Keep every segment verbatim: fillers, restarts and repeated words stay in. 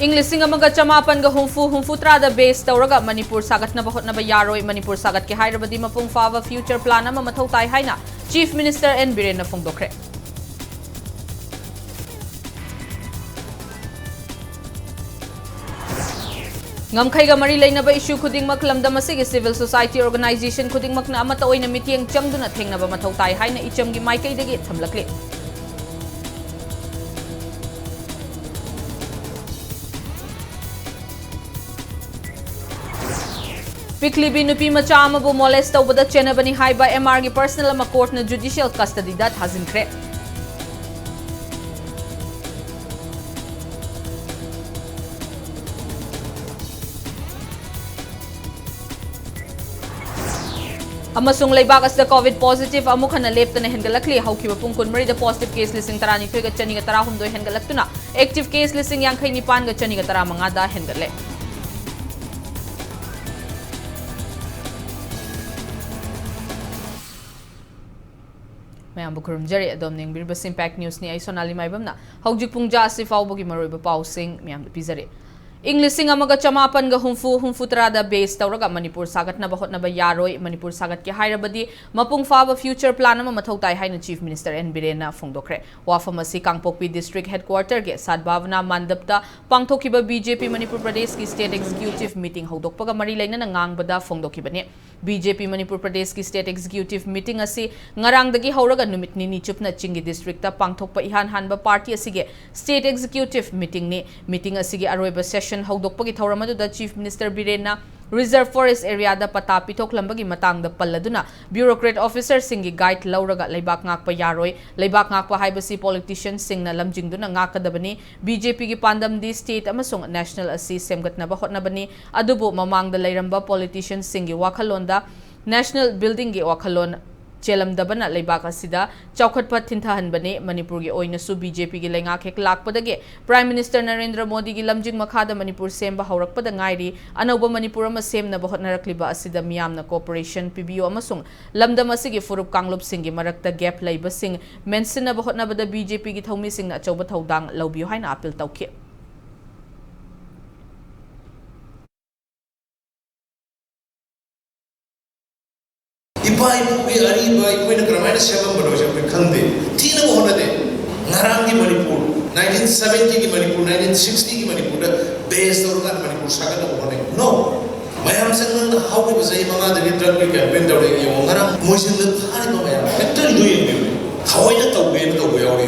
ꯏꯪ ꯂꯤꯁꯤꯡ ꯑꯃꯒ ꯆꯃꯥꯄꯟꯒ ꯍꯨꯝꯐꯨ ꯍꯨꯝꯐꯨꯇꯔꯥꯗ base ꯇꯧꯔꯒ ꯃꯅꯤꯄꯨꯔ ꯁꯥꯒꯠꯅꯕ ꯍꯣꯠꯅꯕ ꯌꯥꯔꯣꯏ꯫ ꯃꯅꯤꯄꯨꯔ ꯁꯥꯒꯠꯀꯦ ꯍꯥꯏꯔꯕꯗꯤ ꯃꯄꯨꯡ ꯐꯥꯕ future plan ꯑꯃ ꯃꯊꯧ ꯇꯥꯏ ꯍꯥꯏꯅ Chief Minister N ꯕꯤꯔꯦꯟꯅ ꯐꯣꯡꯗꯣꯛꯈ꯭ꯔꯦ꯫ ꯉꯝꯈꯩꯒ ꯃꯔꯤ ꯂꯩꯅꯕ issue ꯈꯨꯗꯤꯡꯃꯛ ꯂꯝꯗꯝ ꯑꯁꯤꯒꯤ civil society organization ꯈꯨꯗꯤꯡꯃꯛꯅ ꯑꯃꯠꯇ ꯑꯣꯏꯅ ꯃꯤꯠꯌꯦꯡ ꯆꯪꯗꯨꯅ ꯊꯦꯡꯅꯕ ꯃꯊꯧ ꯇꯥꯏ ꯍꯥꯏꯅ ꯏꯆꯝꯒꯤ ꯃꯥꯏꯀꯩꯗꯒꯤ ꯊꯝꯂꯛꯂꯤ꯫ ꯄꯤꯛꯂꯤꯕꯤ ꯅꯨꯄꯤ ꯃꯆꯥ ꯑꯃꯕꯨ molest ꯇꯧꯕꯗ ꯆꯦꯟꯅꯕꯅꯤ ꯍꯥꯏꯕ M R ꯒꯤ personal ꯑꯃ court ꯅ judicial custody ꯗ ꯊꯥꯖꯤꯟꯈ꯭ꯔꯦ꯫ ꯑꯃꯁꯨꯡ ꯂꯩꯕꯥꯛ ꯑꯁꯤꯗ COVID positive ꯑꯃꯨꯛ ꯍꯟꯅ ꯂꯦꯞꯇꯅ ꯍꯦꯟꯒꯠꯂꯛꯂꯤ꯫ ꯍꯧꯈꯤꯕ ꯄꯨꯡ ꯀꯨꯟꯃꯔꯤꯗ positive case ꯂꯤꯁꯤꯡ ꯇꯔꯥꯅꯤꯊꯣꯏꯒ ꯆꯅꯤꯒ ꯇꯔꯥꯍꯨꯝꯗꯣꯏ ꯍꯦꯟꯒꯠꯂꯛꯇꯨꯅ active case ꯂꯤꯁꯤꯡ ꯌꯥꯡꯈꯩ ꯅꯤꯄꯥꯟꯒ ꯆꯅꯤꯒ ꯇꯔꯥꯃꯉꯥꯗ ꯍꯦꯟꯒꯠꯂꯦ꯫ ꯃꯌꯥꯝꯕꯨ ꯈꯨꯔꯨꯝꯖꯔꯤ꯫ ꯑꯗꯣꯝꯅ ꯌꯦꯡꯕꯤꯔꯤꯕꯁꯤ Impact News ꯅꯤ꯫ ꯑꯩ ꯁꯣꯅꯥꯂꯤ ꯃꯥꯏꯕꯝꯅ ꯍꯧꯖꯤꯛ ꯄꯨꯡꯖꯥ ꯑꯁꯤ ꯐꯥꯎꯕꯒꯤ ꯃꯔꯨꯑꯣꯏꯕ ꯄꯥꯎꯁꯤꯡ ꯃꯌꯥꯝꯗ ꯄꯤꯖꯔꯤ꯫ ꯏꯪ ꯂꯤꯁꯤꯡ ꯑꯃꯒ ꯆꯃꯥꯄꯟꯒ ꯍꯨꯝꯐꯨ ꯍꯨꯝꯐꯨꯇꯔꯥꯗ base ꯇꯧꯔꯒ ꯃꯅꯤꯄꯨꯔ ꯁꯥꯒꯠꯅꯕ ꯍꯣꯠꯅꯕ ꯌꯥꯔꯣꯏ꯫ ꯃꯅꯤꯄꯨꯔ ꯁꯥꯒꯠꯀꯦ ꯍꯥꯏꯔꯕꯗꯤ ꯃꯄꯨꯡ ꯐꯥꯕ future plan ꯑꯃ ꯃꯊꯧ ꯇꯥꯏ ꯍꯥꯏꯅ Chief Minister N ꯕꯤꯔꯦꯟꯅ ꯐꯣꯡꯗꯣꯛꯈ꯭ꯔꯦ꯫ ꯋꯥꯐꯝ ꯑꯁꯤ ꯀꯥꯡꯄꯣꯛꯄꯤ district headquarter ꯒꯤ ꯁꯗꯚꯥꯕꯅꯥ ꯃꯟꯗꯞꯇ ꯄꯥꯡꯊꯣꯛꯈꯤꯕ BJP ꯃꯅꯤꯄꯨꯔ ꯄ꯭ꯔꯗꯦꯁꯀꯤ state executive meeting ꯍꯧꯗꯣꯛꯄꯒ ꯃꯔꯤ ꯂꯩꯅꯅ ꯉꯥꯡꯕꯗ ꯐꯣꯡꯗꯣꯛꯈꯤꯕꯅꯤ꯫ BJP ꯃꯅꯤꯄꯨꯔ ꯄ꯭ꯔꯗꯦꯁꯀꯤ state executive meeting ꯑꯁꯤ ꯉꯔꯥꯡꯗꯒꯤ ꯍꯧꯔꯒ ꯅꯨꯃꯤꯠ ꯅꯤꯅꯤ ꯆꯨꯞꯅ ꯆꯤꯡꯒꯤ district ꯇ ꯄꯥꯡꯊꯣꯛꯄ ꯏꯍꯥꯟ ꯍꯥꯟꯕ party ꯑꯁꯤꯒꯤ state executive meeting ꯅꯤ꯫ Meeting ꯑꯁꯤꯒꯤ ꯑꯔꯣꯏꯕ session ꯍꯧꯗꯣꯛꯄꯒꯤ ꯊꯧꯔꯝ ꯑꯗꯨꯗ Chief Minister ꯕꯤꯔꯦꯟꯅ reserve forest area ꯗ ꯄꯇꯥ ꯄꯤꯊꯣꯛꯂꯝꯕꯒꯤ ꯃꯇꯥꯡꯗ ꯄꯜꯂꯗꯨꯅ, bureaucrat officer ꯁꯤꯡꯒꯤ guide ꯂꯧꯔꯒ ꯂꯩꯕꯥꯛ ꯉꯥꯛꯄ ꯌꯥꯔꯣꯏ꯫ ꯂꯩꯕꯥꯛ ꯉꯥꯛꯄ ꯍꯥꯏꯕꯁꯤ politician ꯁꯤꯡꯅ ꯂꯝꯖꯤꯡꯗꯨꯅ ꯉꯥꯛꯀꯗꯕꯅꯤ꯫ BJP ꯒꯤ ꯄꯥꯟꯗꯝꯗꯤ state ꯑꯃꯁꯨꯡ national ꯑꯁꯤ ꯁꯦꯝꯒꯠꯅꯕ ꯍꯣꯠꯅꯕꯅꯤ꯫ ꯑꯗꯨꯕꯨ ꯃꯃꯥꯡꯗ ꯂꯩꯔꯝꯕ politician ꯁꯤꯡꯒꯤ ꯋꯥꯈꯜꯂꯣꯟꯗ national building ꯒꯤ ꯋꯥꯈꯜꯂꯣꯟ ꯆꯦꯜꯂꯝꯗꯕꯅ ꯂꯩꯕꯥꯛ ꯑꯁꯤꯗ ꯆꯥꯎꯈꯠꯄ ꯊꯤꯟꯊꯍꯟꯕꯅꯤ꯫ ꯃꯅꯤꯄꯨꯔꯒꯤ ꯑꯣꯏꯅꯁꯨ BJP ꯒꯤ ꯂꯩꯉꯥꯛ ꯍꯦꯛ ꯂꯥꯛꯄꯗꯒꯤ Prime Minister ꯅꯔꯦꯟꯗ꯭ꯔ ꯃꯣꯗꯤꯒꯤ ꯂꯝꯖꯤꯡ ꯃꯈꯥꯗ ꯃꯅꯤꯄꯨꯔ ꯁꯦꯝꯕ ꯍꯧꯔꯛꯄꯗ ꯉꯥꯏꯔꯤ꯫ ꯑꯅꯧꯕ ꯃꯅꯤꯄꯨꯔ ꯑꯃ ꯁꯦꯝꯅꯕ ꯍꯣꯠꯅꯔꯛꯂꯤꯕ ꯑꯁꯤꯗ ꯃꯤꯌꯥꯝꯅ cooperation ꯄꯤꯕꯤꯌꯨ ꯑꯃꯁꯨꯡ ꯂꯝꯗꯝ ꯑꯁꯤꯒꯤ ꯐꯨꯔꯨꯞ ꯀꯥꯡꯂꯨꯞꯁꯤꯡꯒꯤ ꯃꯔꯛꯇ gap ꯂꯩꯕꯁꯤꯡ ꯃꯦꯟꯁꯤꯟꯅꯕ ꯍꯣꯠꯅꯕꯗ BJP ꯒꯤ ꯊꯧꯃꯤꯁꯤꯡꯅ ꯑꯆꯧꯕ ꯊꯧꯗꯥꯡ ꯂꯧꯕꯤꯌꯨ ꯍꯥꯏꯅ appeal ꯇꯧꯈꯤ꯫ ꯏꯄꯥ ꯏꯄꯨꯒꯤ ꯑꯔꯤꯕ ꯑꯩꯈꯣꯏꯅ ꯀꯔꯝꯍꯥꯏꯅ ꯁꯦꯝꯃꯝꯕꯅꯣꯁꯦ ꯑꯩꯈꯣꯏ ꯈꯪꯗꯦ꯫ ꯊꯤꯅꯕ ꯍꯣꯠꯅꯗꯦ꯫ ꯉꯔꯥꯡꯒꯤ ꯃꯅꯤꯄꯨꯔ, ꯅꯥꯏꯟꯇꯤꯟ ꯁꯕꯦꯟꯇꯤꯒꯤ ꯃꯅꯤꯄꯨꯔ, ꯅꯥꯏꯟꯇꯤꯟ ꯁꯤꯛꯁꯇꯤꯒꯤ ꯃꯅꯤꯄꯨꯔꯗ ꯕꯦꯁ ꯇꯧꯔꯀꯥꯟꯗ ꯃꯅꯤꯄꯨꯔ ꯁꯥꯒꯠꯅꯕ ꯍꯣꯠꯅꯩ꯫ ꯅꯣ꯫ ꯃꯌꯥꯝ ꯆꯪꯗꯅ ꯍꯧꯈꯤꯕ ꯆꯍꯤ ꯃꯉꯥꯗꯒꯤ ꯗ꯭ꯔꯒꯀꯤ ꯀꯦꯝꯄꯦꯟ ꯇꯧꯔꯦ꯫ ꯌꯦꯡꯉꯣ, ꯉꯔꯥꯡ ꯃꯣꯏꯖꯤꯡꯗ ꯐꯥꯔꯤꯕ ꯃꯌꯥꯝ ꯍꯦꯛꯇ ꯂꯣꯏ ꯌꯦꯡꯕꯤꯌꯨꯅꯦ꯫ ꯊꯑꯣꯏꯅ ꯇꯧꯒꯦꯅ ꯇꯧꯕ ꯌꯥꯎꯔꯤ꯫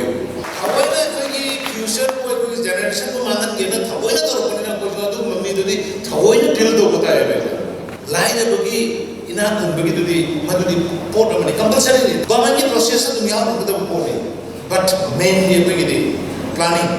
ꯊꯑꯣꯏꯅ ꯑꯩꯈꯣꯏꯒꯤ ꯐ꯭ꯌꯨꯆꯔꯕꯨ, ꯑꯩꯈꯣꯏꯒꯤ ꯖꯦꯅꯦꯔꯦꯁꯟꯕꯨ ꯃꯥꯡꯍꯟꯒꯦꯅ ꯊꯑꯣꯏꯅ ꯇꯧꯔꯛꯄꯅꯤꯅ ꯑꯩꯈꯣꯏꯁꯨ ꯑꯗꯨꯒꯨꯝꯕ ꯃꯤꯗꯨꯗꯤ ꯊꯑꯣꯏꯅ ꯗꯤꯜ ꯇꯧꯕ ꯇꯥꯏꯌꯦꯕ꯫ ꯂꯥꯏꯔꯕꯒꯤ ꯏꯅꯥꯛ ꯈꯨꯟꯕꯒꯤꯗꯨꯗꯤ ꯃꯗꯨꯗꯤ ꯄꯣꯠ ꯑꯃꯅꯤ, ꯀꯝꯄꯜꯁꯔꯤꯅꯤ꯫ ꯒꯣꯔꯃꯦꯟꯒꯤ ꯄ꯭ꯔꯣꯁꯦꯁ ꯑꯗꯨꯝ ꯌꯥꯎꯔꯝꯒꯗꯕ ꯄꯣꯠꯅꯤ꯫ ꯕꯠ ꯃꯦꯟꯂꯤ ꯑꯩꯈꯣꯏꯒꯤꯗꯤ ꯄ꯭ꯂꯥꯅꯤꯡ꯫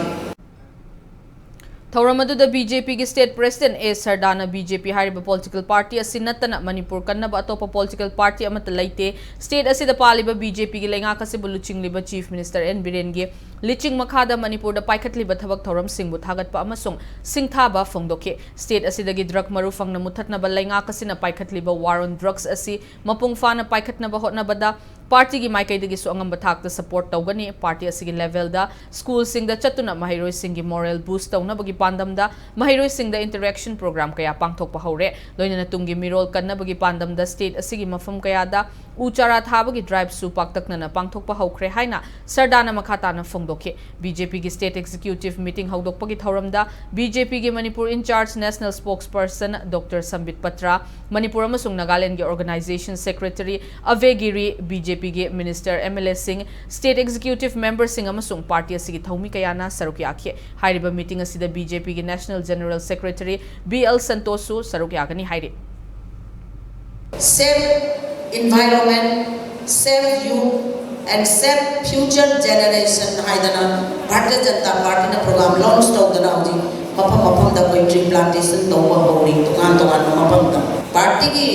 ꯊꯧꯔꯝ ꯑꯗꯨꯗ ꯕꯤ ꯖꯦ ꯄꯤꯒꯤ ꯁ꯭ꯇꯦꯠ ꯄ꯭ꯔꯦꯁꯤꯗꯦꯟꯠ ꯑꯦ ꯁꯔꯗꯥꯅ ꯕꯤ ꯖꯦ ꯄꯤ ꯍꯥꯏꯔꯤꯕ ꯄꯣꯂꯤꯇꯤꯀꯦꯜ ꯄꯥꯔꯇꯤ ꯑꯁꯤ ꯅꯠꯇꯅ ꯃꯅꯤꯄꯨꯔ ꯀꯟꯅꯕ ꯑꯇꯣꯞꯄ ꯄꯣꯂꯤꯇꯤꯀꯦꯜ ꯄꯥꯔꯇꯤ ꯑꯃꯠꯇ ꯂꯩꯇꯦ, ꯁ꯭ꯇꯦꯠ ꯑꯁꯤꯗ ꯄꯥꯜꯂꯤꯕ ꯕꯤ ꯖꯦ ꯄꯤꯒꯤ ꯂꯩꯉꯥꯛ ꯑꯁꯤꯕꯨ ꯂꯨꯆꯤꯡꯂꯤꯕ ꯆꯤꯐ ꯃꯤꯅꯤꯁꯇꯔ ꯑꯦꯟ ꯕꯤꯔꯦꯟꯒꯤ ꯂꯤꯆꯤꯡ ꯃꯈꯥꯗ ꯃꯅꯤꯄꯨꯔꯗ ꯄꯥꯏꯈꯠꯂꯤꯕ ꯊꯕꯛ ꯊꯧꯔꯝꯁꯤꯡꯕꯨ ꯊꯥꯒꯠꯄ ꯑꯃꯁꯨꯡ ꯁꯤꯡꯊꯥꯕ ꯐꯣꯡꯗꯣꯛꯈꯤ꯫ ꯁ꯭ꯇꯦꯠ ꯑꯁꯤꯗꯒꯤ ꯗ꯭ꯔꯒ ꯃꯔꯨ ꯐꯪꯅ ꯃꯨꯠꯊꯠꯅꯕ ꯂꯩꯉꯥꯛ ꯑꯁꯤꯅ ꯄꯥꯏꯈꯠꯂꯤꯕ ꯋꯥꯔ ꯑꯣꯟ ꯗ꯭ꯔꯒꯁ ꯑꯁꯤ ꯃꯄꯨꯡ ꯐꯥꯅ ꯄꯥꯏꯈꯠꯅꯕ ꯍꯣꯠꯅꯕꯗ ꯄꯥꯔꯇꯤꯒꯤ ꯃꯥꯏꯀꯩꯗꯒꯤꯁꯨ ꯑꯉꯝꯕ ꯊꯥꯛꯇ ꯁꯄꯣꯔꯠ ꯇꯧꯒꯅꯤ꯫ ꯄꯥꯔꯇꯤ ꯑꯁꯤꯒꯤ ꯂꯦꯚꯦꯜꯗ ꯁ꯭ꯀꯨꯜꯁꯤꯡꯗ ꯆꯠꯇꯨꯅ ꯃꯍꯩꯔꯣꯏꯁꯤꯡꯒꯤ ꯃꯣꯔꯦꯜ ꯕꯨꯁ ꯇꯧꯅꯕꯒꯤ ꯄꯥꯟꯗꯝꯗ ꯃꯍꯩꯔꯣꯏꯁꯤꯡꯗ ꯏꯟꯇꯔꯦꯛꯁꯟ ꯄ꯭ꯔꯣꯒ꯭ꯔꯥꯝ ꯀꯌꯥ ꯄꯥꯡꯊꯣꯛꯄ ꯍꯧꯔꯦ꯫ ꯂꯣꯏꯅꯅ ꯇꯨꯡꯒꯤ ꯃꯤꯔꯣꯜ ꯀꯟꯅꯕꯒꯤ ꯄꯥꯟꯗꯝꯗ ꯁ꯭ꯇꯦꯠ ꯑꯁꯤꯒꯤ ꯃꯐꯝ ꯀꯌꯥꯗ ꯎ ꯆꯥꯔꯥ ꯊꯥꯕꯒꯤ ꯗ꯭ꯔꯥꯏꯚꯁꯨ ꯄꯥꯛꯇꯛꯅꯅ ꯄꯥꯡꯊꯣꯛꯄ ꯍꯧꯈ꯭ꯔꯦ ꯍꯥꯏꯅ ꯁꯔꯗꯥꯅ ꯃꯈꯥ ꯇꯥꯅ ꯐꯣꯡꯗꯣꯛꯈꯤ꯫ ꯕꯤ ꯖꯦ ꯄꯤꯒꯤ ꯁ꯭ꯇꯦꯠ ꯑꯦꯛꯖꯤꯀ꯭ꯌꯨꯇꯤꯚ ꯃꯤꯇꯤꯡ ꯍꯧꯗꯣꯛꯄꯒꯤ ꯊꯧꯔꯝꯗ ꯕꯤ ꯖꯦ ꯄꯤꯒꯤ Manipur incharge national spokesperson doctor Sambit Patra, Manipur ꯑꯃꯁꯨꯡ ꯅꯥꯒꯥꯂꯦꯟꯗꯒꯤ organisation secretary Abhay Giri, B J ꯄꯤꯒꯤ ꯃꯤꯅꯤꯁꯇꯔ, ꯑꯦꯝ ꯑꯦꯜ ꯑꯦꯁꯤꯡ, ꯁ꯭ꯇꯦꯠ ꯑꯦꯛꯖꯤꯀ꯭ꯌꯨꯇꯤꯚ ꯃꯦꯝꯕꯔꯁꯤꯡ ꯑꯃꯁꯨꯡ ꯄꯥꯔꯇꯤ ꯑꯁꯤꯒꯤ ꯊꯧꯃꯤ ꯀꯌꯥꯅ ꯁꯔꯨꯛ ꯌꯥꯈꯤ꯫ ꯍꯥꯏꯔꯤꯕ ꯃꯤꯇꯤꯡ ꯑꯁꯤꯗ ꯕꯤ ꯖꯦ ꯄꯤꯒꯤ national general secretary B L ꯁꯟꯇꯣꯁꯁꯨ ꯁꯔꯨꯛ ꯌꯥꯒꯅꯤ ꯍꯥꯏꯔꯤ꯫ Save environment, save youth and save future generation ꯍꯥꯏꯗꯅ ꯚꯥꯔꯇꯤꯌ ꯖꯅꯇꯥ ꯄꯥꯔꯇꯤꯅ ꯄ꯭ꯔꯣꯒ꯭ꯔꯥꯝ ꯂꯣꯟꯆ ꯇꯧꯗꯅ ꯍꯧꯖꯤꯛ ꯃꯐꯝ ꯃꯐꯝꯗ ꯑꯩꯈꯣꯏ ꯇ꯭ꯔꯤ ꯄ꯭ꯂꯥꯟꯇꯦꯁꯟ ꯇꯧꯕ ꯍꯧꯔꯤ꯫ ꯇꯣꯉꯥꯟ ꯇꯣꯉꯥꯟꯕ ꯃꯐꯝꯗ ꯄꯥꯔꯇꯤꯒꯤ